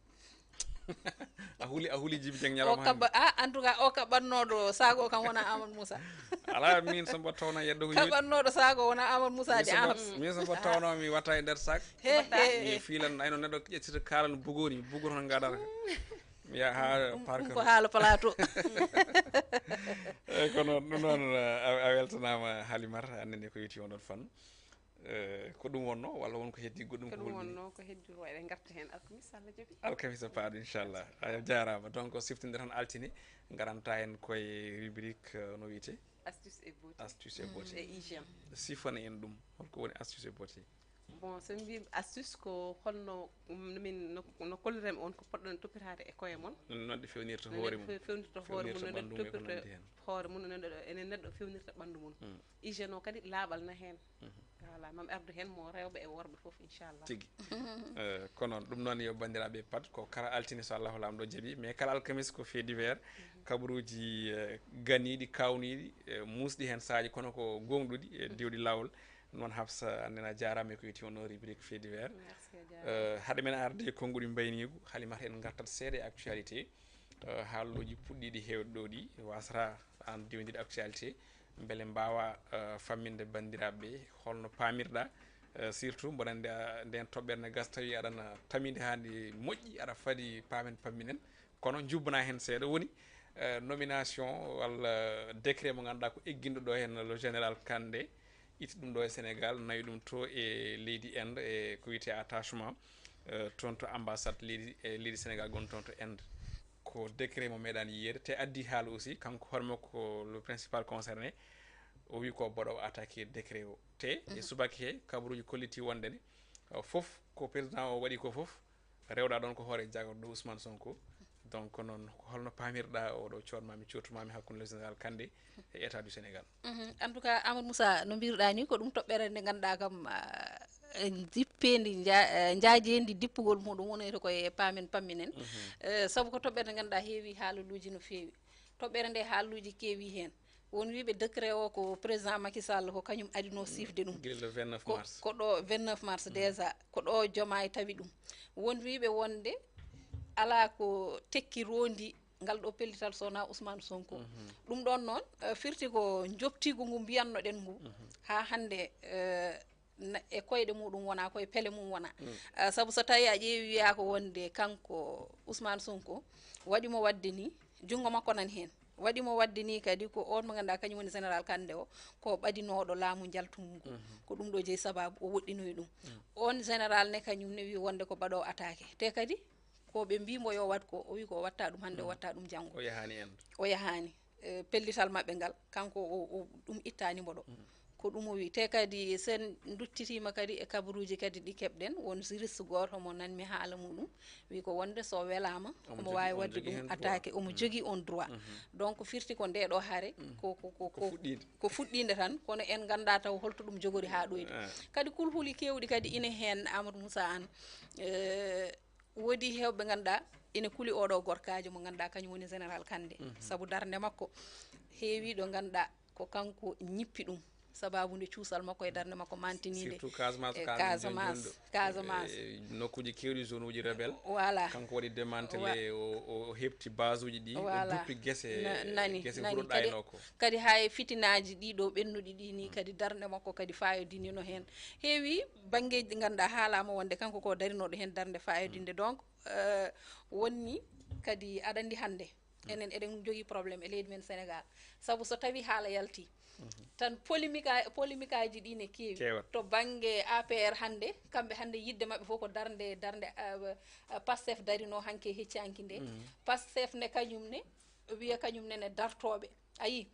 A huli, a huli Jibi Dieng o ñalawma hannde. Kaɓɓa, ah, en tout cas, o kaɓɓannooɗo sago kam wona Amadou Moussa. Ala, min so mbo tawno yeddo ko yooɗi. Kaɓɓannooɗo sago wona Amadou Moussa de, Amadou. Min so mbo tawno mi watta e nder sac. He, he. Mi fiilan, ayno neɗɗo ƴettita kaalan bugori, bugoto tan ngadata. Mi yaha haa parc. Ɗum ko haala plateau. Eyi, kono ɗum noon, a, a weltanaama Halimata, anndene ko yowiti on ɗon fan. Eh, ko ɗum wonno walla won ko heddi goɗɗum ko holɓini? Ko ɗum wonno, ko heddi ko eɗen ngarta heen alkamisa, Allah jaɓi. Alkamisa paaɗo, inchallah. A jaaraama. Donc, siftinde tan altine, ngaranta en koye rubrique, eh, no wiyetee? Astuce et beauté. Astuce et beauté. E hygiène. Sifana en ɗum. Holko woni astuce et beauté? Bon, so min mbiimi astuce ko holno, mm, no min, no, no kolliren on ko poɗɗon toppitaade e koye mon. No neɗɗo fewnirta hoore mum. No neɗɗo fe-, fewnirta hoore mum, no neɗɗo toppirta hoore mum, no neɗɗo, enen neɗɗo fewnirta ɓanndu mum. Hygiène o kadi laaɓal na heen. Voilà, mami ardu heen mo rewɓe e worɓe fof, inchallah. Tigi. Eh, kono ɗum noon yo banndiraaɓe pat ko kala altine so Allahu Laamɗo jaɓi, mais kala alkamis ko fait divers, kabaruuji, eh, ganiiɗi, kaawniiɗi, eh, muusɗi heen saaji kono ko gooŋɗuɗi, eh, diwɗi laawol. Noon Hafsa, annen a jaaraama e ko yowiti on rubrique fait divers. Merci, a jaaraama. Eh, hade men arde e konnguɗi mbayniigu, Halimata en ngartat seeɗa e actualité. Eh, haalooji puɗɗiiɗi heewde ɗo ɗi, wasata aan diwondirde actualité, mbele mbaawa, eh, famminde banndiraaɓe ɓe holno paamirɗa, eh, surtout mboɗo anndi, ah, nden toɓɓere ne gasa tawi aɗana taminde haa ndi moƴƴi, aɗa fadi paamen pamminen, kono njubbana heen seeɗa woni, Eh, nomination walla décret mo ngannduɗaa ko egginɗo ɗo heen le général Kandé, itti ɗum ɗo e Sénégal, nawi ɗum to e leydi Inde, e ko wiyetee attachement, eh, toon to ambassade leydi, e leydi Sénégal gon toon to Inde. Ko décret mo meeɗaani yiyeede, te addi haala aussi, kanko hoore makko le principal concerné, o wi ko baɗoowo attaqué décret o. Te e subaka he, kabaruuji kolliti wonde ne, eh, fof ko président o waɗi ko fof, rewɗa ɗon ko hoore jagorɗo Ousmane Sonko. Donc, noon, holno paamirɗa oɗo coodmami, coodtumami hakkunde le général Kandé e État du Sénégal? Mhm. En tout cas, Amadou Moussa, no mbiruɗa ni, ko ɗum toɓɓere nde ganduɗa kam, ah, eh, dippeendi, nja-, eh, njaajeendi dippugol muɗum wonayta koye paamen pamminen. Mhm. Eh, sabu ko toɓɓere nde ganduɗa heewi haaluuji no feewi. Toɓɓere nde haaluuji keewi heen. Won wiiɓe décret o ko président Macky Sall ko kañum adino sifde ɗum. Gila le vingt-neuf ko, mars. Ko ɗo vingt-neuf mars déjà, ko ɗo Diomaye tawi ɗum. Won wiiɓe wonde alaa ko tekki rondi ngal ɗo pellital so wonaa Ousmane Sonko. Mhm. Ɗum ɗon noon, eh, firti ko njoptigu ngu mbiyannoɗen ngu. Mhm. Haa hannde, eh, na-, e koyɗe muɗum wona, koye pele mum wona. Mm. Eh, sabu so tawi a ƴeewi wiya ko wonde kanko Ousmane Sonko waɗi mo waɗde ni, junngo makko nan heen. Waɗi mo waɗde ni kadi ko on mo ngannduɗaa kañum woni général Kandé o, ko ɓadinooɗo laamu njaltungu ngu. Mhm. Ko ɗum ɗo jeyi sababu o woɗɗinoyi ɗum. Mm. On général ne kañum ne wi wonde ko baɗoowo attaqué. Te kadi ko ɓe mbi mo yo waɗ ko, o wi ko o watta ɗum hannde, o Mm. watta ɗum janngo. O yahaani en. O yahaani. Eh, pellital maɓɓe ngal, kanko o, o, ɗum ittani mo ɗo. Mm. Ko ɗum o wi. Te kadi sen duttitiima kadi e kabaruuji kadi ɗi keɓɗen, won juriste gooto mo nanmi haala muɗum, wi ko wonde so welaama, Omo omo jogii, waawi omo waɗde jogii ɗum heen droit. Attaqué, omo Mm. jogii on droit. Mhm. Donc firti ko nde ɗo hare, Mm. ko, ko, ko, Ko ko, fuɗɗiinde. ko fuɗɗiinde tan, kono en nganndaa taw holto ɗum jogori haa ɗoyde. Ah. Kadi kulhuli keewɗi kadi ine heen, Amadou Moussa Anne, eh, woodi heewɓe ngannduɗaa ine kuli oɗo gorkaajo mo ngannduɗaa kañum woni général Kandé. Mhm. Sabu darnde makko heewi ɗo ngannduɗaa ko kanko ñippi ɗum. Sababu nde cuusal makko e darnde makko mantiniinde Surtout Casamance, e ko haalɗen jooni Casamance, jooni ɗo. Casamance. E nokkuuji keewɗi, zone uji rebelle. Voilà. Kanko waɗi démantelé, Wa- o, o heɓti base uji ɗi, o Voilà. duppi gese, Na-, nani, gese nani. Huuro Kadi, Ɗaynoko. Kadi hay fitinaaji ɗi ɗo ɓennuɗi ɗi ni, Mm. kadi darnde makko kadi fayodinino heen. Heewi banngeeji ɗi ngannduɗaa haalaama wonde kanko ko darinooɗo heen darnde fayodinde. Mm. Donc, eh, wonni kadi aɗa anndi hannde, Mm. enen eɗen jogii problème e leydi men Sénégal. Sabu so tawi haala yalti, Mhm. tan polémique a-, polémique aji ɗi ne keewi. Keewat. To bannge A P R hannde, kamɓe hannde yiɗde maɓɓe fof ko darnde, darnde, eh, eh, Pastef darino hanki e hecci hanki nde. Mhm. Pastef ne kañum ne, wiya kañum ne ne dartooɓe. A yii,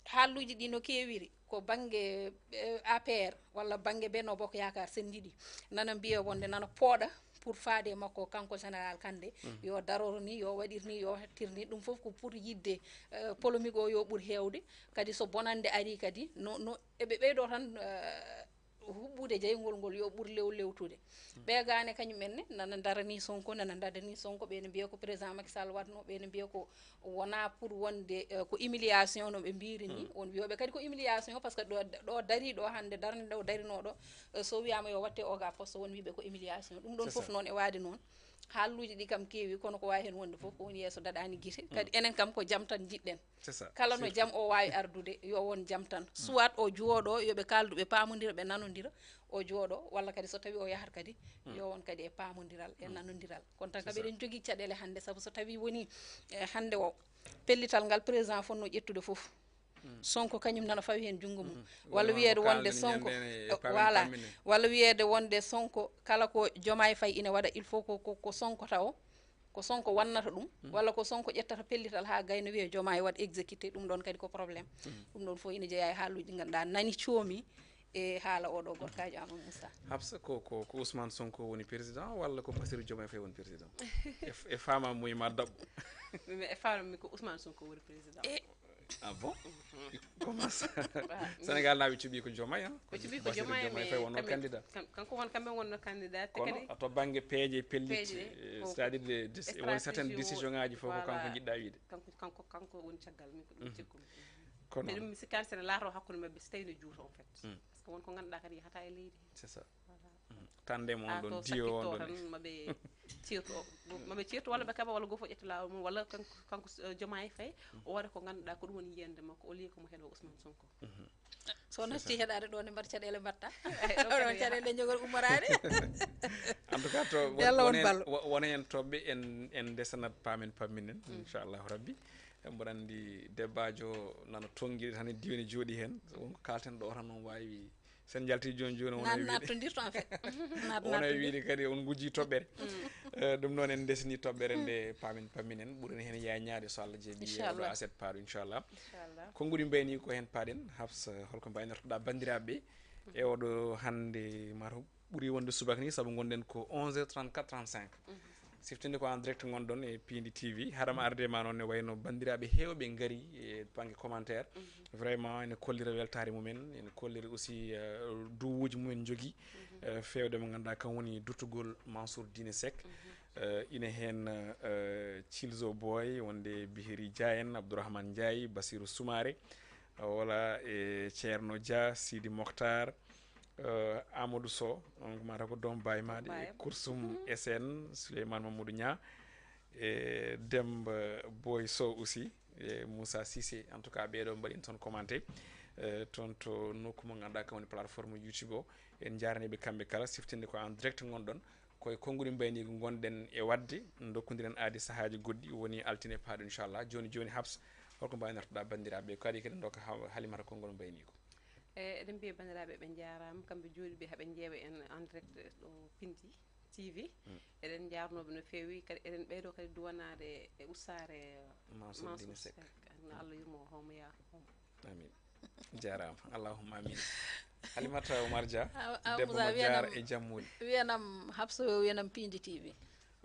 haalluuji ɗi no keewiri, ko bannge, eh, A P R walla bannge Benno Bokk Yaakaar senndi ɗi. Nana mbiya wonde nana pooɗa pour faade e makko kanko général Kandé, Mm. yo daror ni, yo waɗir ni, yo hettir ni. Ɗum fof ko pour yiɗde, eh, polémique o yo ɓur heewde. Kadi so bonannde ari kadi, no, no eɓe ɓeydo tan, eh, huɓɓude jeyngol ngol yo ɓur lew lewtude. Mm. Ɓe gaane kañum en ne, nana darani Sonko, nana dadani Sonko, ɓe ne mbiya ko président Macky Sall waɗno, ɓe ne mbiya ko wona pour wonde, eh, ko humiliation no ɓe mbiri ni. Mm. On wiyoɓe kadi ko humiliation, parce que ɗo, ɗo dari ɗo hannde, darnde ɗo darinoɗo, eh, so wiyama yo watte oga poste, won wiɓe ko humiliation. Ɗum ɗon C'est fof ça. Noon e waade noon. Haalluuji ɗi kam keewi, kono ko wawi heen wonde fof, ko woni yeeso daɗani gite. Kadi Mm. enen kam ko jam tan jiɗɗen. C'est ça. Kala no Surtout. Jam o waawi ardude, yo won jam tan. Mm. Soit o jooɗo, yo ɓe kaaldu, ɓe paamondira, ɓe nanondira, o jooɗo, walla kadi so tawi o yahat kadi, Mm. yo won kadi e paamondiral, e Mm. nanondiral. Kono tan C'est kam ça. Eɗen jogii caɗeele hannde, sabu so tawi woni, eh, hannde o, pellital ngal président fotno ƴettude fof. Mm. Sonko kañum nana fawi heen junngo mum. Mm. Walla Walla wiyeede ko wonde kaalɗen Sonko, ñande e eh, paamen voilà. Pammine. Walla wiyeede wonde Sonko, kala ko Diomaye Faye ina waɗa, il faut ko, ko, ko Sonko tawo. Ko Sonko wannata ɗum, Mm. walla ko Sonko ƴettata pellital haa gayna wiya Diomaye waɗ exécuté, ɗum ɗon kadi ko problème. Mm. Ɗum ɗon fof ina jeyaa e haaluuji ɗi ngannduɗaa nani coomi e haala oɗo gorkaajo Amadou Moussa. Hafsa, ko, ko, ko Ousmane Sonko woni président walla ko Bassirou Diomaye Faye woni président? E f-, e faama mum ma daɓɓo. Mais e faama mi ko Ousmane Sonko woni président. E Ah bon? Comment ça? Ah, Sénégal naaɓe cuɓi ko Diomaye, hein? Ɓe cuɓi ko Bassirou Diomaye, Diomaye mais Faye wonno kamɓe, candidat. Kam-, kanko won, kamɓe wonno candidat, te Kono kadi a to bannge peeje pellitte, peeje, eh, ko c'est-à-dire de, de, won stratégie stratégie o, stratégie o, ngaaji fof ko kanko voilà. Jiɗɗa wiide. Kanko, kanko, kanko woni caggal, min ko ɗum Mhm. cikkumi. Kono Te ɗum mi sikkaani sene laato hakkunde maɓɓe, so tawi no juuta, en fait. Mm. Parce que won ko ngannduɗaa kadi yahata e leydi. C'est ça. Voilà. Mm. Tande mo on Ah, ɗon, to diyo on sakkitto ɗon. Tan, maɓe ceertu o, maɓe ceertu walla ɓe kaɓa walla gofo ƴetta laawol mum, walla kanko, kanko, eh, Diomaye Faye, o waɗa ko ngannduɗaa ko ɗum woni yiyannde makko, au lieu ko mo heɗo Ousmane Sonko. Mhm. So C'est natti ça. Heɗaade ɗo ne mbaɗa caɗeele mbatta. Ay, ɗo Oɗon kadi caɗeele njogori ummoraade. En tout cas, to won-, Yalla on wonen, ballo. Wo-, wonen toɓɓe en, en ndesanat paamen pamminen, Mm. Inchallahu Rabbi. Mboɗo anndi debbaajo nana tonngiɗi tan e diwene jooɗi heen. Wonko kaalten ɗo tan noon waawi, sen njalti jooni jooni, wona Naat- wiide, naattondirto en fait. Naat- wona naattondirto. Wiide kadi on ngujji toɓɓere. Eh, ɗum noon en ndesni toɓɓere nde paamen pamminen, ɓurani heen yaañaade so Allah jaɓi e oɗo Inchallah. Aset paaɗo inchallah. Inchallah. Konguɗi mbayni ko heen paaɗen. Hafsa, holko mbaynortoɗa banndiraaɓe e oɗo hannde mataw ɓuri wonde subaka ni, sabu ngonɗen ko onze heures trente-quatre, trente-cinq. Siftinde ko en direct ngonɗon e Pindi T V. Haɗam arde ma noon ne wayno banndiraaɓe heewɓe ngari e bannge commentaire. Vraiment ene kollira weltaare mumen, ene kollira aussi, euh, duwuuji mumen njogii. Euh, feewde mo ngannduɗaa kam woni duttugol Mansour Dine Seck. Euh, ine heen, euh, Cilzo Boy, wonde Bihiri Dia en, Abdourahmane Ndiaye, Basirou Soumaré, wala e Ceerno Dia, Sidi Mokhtar, euh, Amadou Sow, on ko mata ko doom baay maaɗa, e Kursum S N, Souleymane Mamadou Niang, e Demba Boy Sow aussi, e Moussa Cissé. En tout cas, ɓeeɗo mbaɗi toon commenté, euh, toon to nokku mo ngannduɗaa kam woni plateforme YouTube o. En njaaranii ɓe kamɓe kala, siftinde ko en direct ngonɗon. Koye konguɗi mbayniigu ngonɗen e waɗde, dokkondiren aadi sahaaji goɗɗi, woni altine paaɗo inchallah. Jooni jooni Habs, holko mbaynortoɗa banndiraaɓe? Ko adii kadi dokka ha-, Halimata konngol mbayniigu. E, eɗen mbiya banndiraaɓe ɓe njaaraama, kamɓe jooɗiiɓe haɓe njeewa en en direct ɗo Pindi T V. Mm. Eɗen njaarnooɓe no feewi, kadi eɗen ɓeydo kadi duwanaade e ustaare Mansour Mansour Dine Seck. Seck. No Allah yurmo homo yaa homo. Amin. Jaaraama. Allahumma amin. Halimata Oumar Dia, a- a- debbo Moussa mo wiyanam- Diar e Jammuuli. Wiyanam Habsa o wiyanam Pindi T V.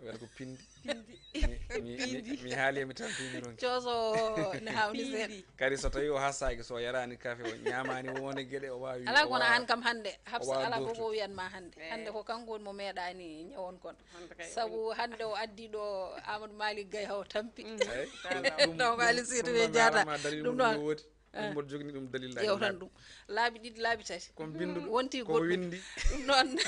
Wiyata ko Pindi. Pindi. Mi- mi- mi- Pindi. Mi haali mi tan Pindi noon. Cooso ne hawni seeɗa. Pindi. Kadi so tawi o hasaaki, so o yaraani kafe, o ñaamaani, wonde geɗe o waawi, ala o kono waawa- an kam hannde, Habsa, o waawa ala ko doftude. Ko wiyanma hannde. Eh. Hannde ko kanko woni mo meeɗaani ñawon kon. Hannde kay sabu hannde o addi ɗo Amadou Malick Gaye haw tampi. Mhm. Eyi. Ɗum- Donc, ɗum- Aliou Seydi ɗum ɓe noon mi jaata. Haalama dalil Ɗum mum noon. No woodi. Ah. Ɗum mboɗo jogini ɗum dalil laabi Ƴeewtan nayi. Ɗum. Laabi ɗiɗi, laabi tati. Ko binndugol. Wonti ko goɗɗum. Windi. Ɗum noon.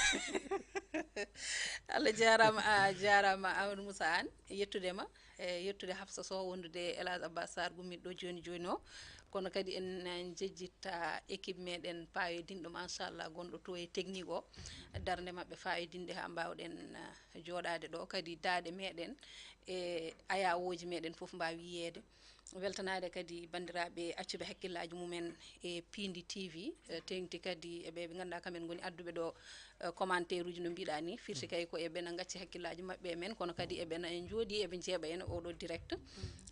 Allah jaaraama, a jaaraama Amadou Moussa Anne. Yettude ma, e yettude Hafsa Sow, wondude e El Hadj Abbas Sarr, gummiɗo ɗo jooni jooni o. Kono kadi en, eh, njejjitta équipe meɗen paayodinɗo, machallah, gonɗo to e technique o. Darnde maɓɓe faayodinde haa mbaawɗen, eh, jooɗaade ɗo. Kadi daaɗe meɗen e ayawooji meɗen fof mbaawi yiyeede. Weltanaade kadi banndiraaɓe accuɓe hakkillaaji mumen e Pindi T V, eh, teeŋti kadi e ɓe ɓe ngannduɗaa kamen ngoni adduɓe ɗo, eh, commentaire uji no mbiɗa ni, firti kay ko e ɓe na ngacci hakkillaaji maɓɓe e men, kono kadi e ɓe na en njooɗi e ɓe njeeɓa en oɗo direct.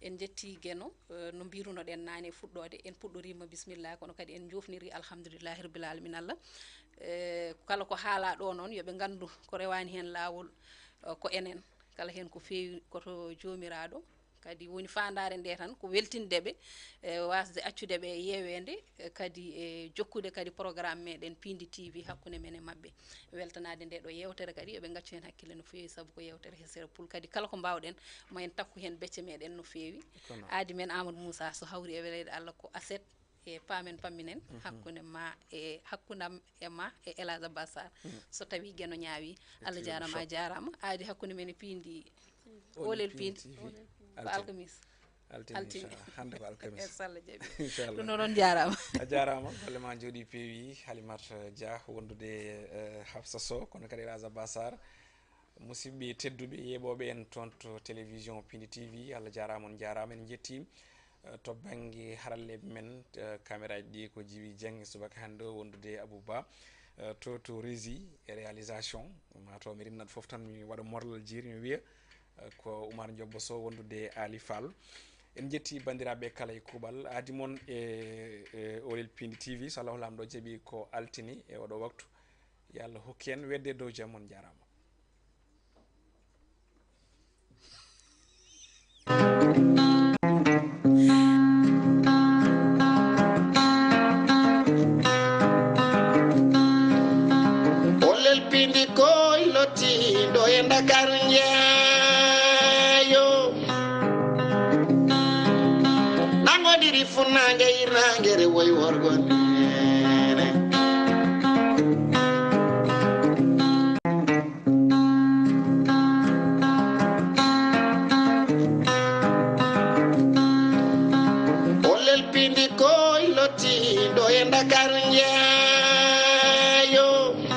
En njetti Geno, eh, no mbirunoɗen naane e fuɗɗoode, en puɗɗoriima bismillah, kono kadi en njoofniri alhamdulillahi rabbil alamin Allah. Eh, kala ko haala ɗo noon, yo ɓe nganndu ko rewaani heen laawol, eh, ko enen, kala heen ko feewi ko to Joomiraaɗo. Kadi woni faandaare nde tan ko weltinde ɓe, e waasde accude ɓe yeeweende, e kadi e jokkude kadi programme meɗen Pindi T V hakkunde men e maɓɓe. Weltanaade nde ɗo yeewtere kadi, yo ɓe ngaccu heen hakkille no feewi, sabu ko yeewtere hesere pul. Kadi kala ko mbaawɗen, ma en takku heen becce meɗen no feewi. Kono. Aadi men Amadou Moussa, so hawri e weleede Allah ko aset e paamen pamminen, mhm, hakkunde ma e, hakkundam e ma e El Hadj Abbas Sarr. Mhm. So tawi Geno ñaawi, Allah jaaraama, a jaaraama. Aadi hakkunde men e Pindi, Olel Pindi, T V. Ko alkamis. Altine, altine, inchallah. Hannde ko alkamis. Yes, Allah jaɓi. Inchallah. Ɗum noon, on jaaraama. A jaaraama, golle ma njooɗi peewi, Halimata Dia, wondude, eh, Hafsa Sow, kono kadi El Hadj Abbas Sarr. Musidɓe tedduɓe, yeeɓooɓe en toon to télévision Pindi T V, Allah jaaraama, on jaaraama, en njetti, eh, to bannge haralleeɓe men, eh, cameraaji ɗi ko Jibi Dieng, subaka hannde o wondude Abou Ba, eh, to, to régie et réalisation, mataw mi rimnat fof tan mi waɗa morlal jiiri mi wiya, eh, ko Oumar Ndiobbo Sow wondude Ali Fall. En njetti banndiraaɓe kala e kuuɓal, aadi mon e, e Olel Pindi T V, so Allahu Laamɗo jaɓi ko altine e oɗo waktu. Yo Allah hokku en wedde dow jam, on jaaraama. Olel Pindi koy lottiiɗo e Ndakaaru njeeyo. Nangodiri funnaange hirnaange rewoy worgo ni.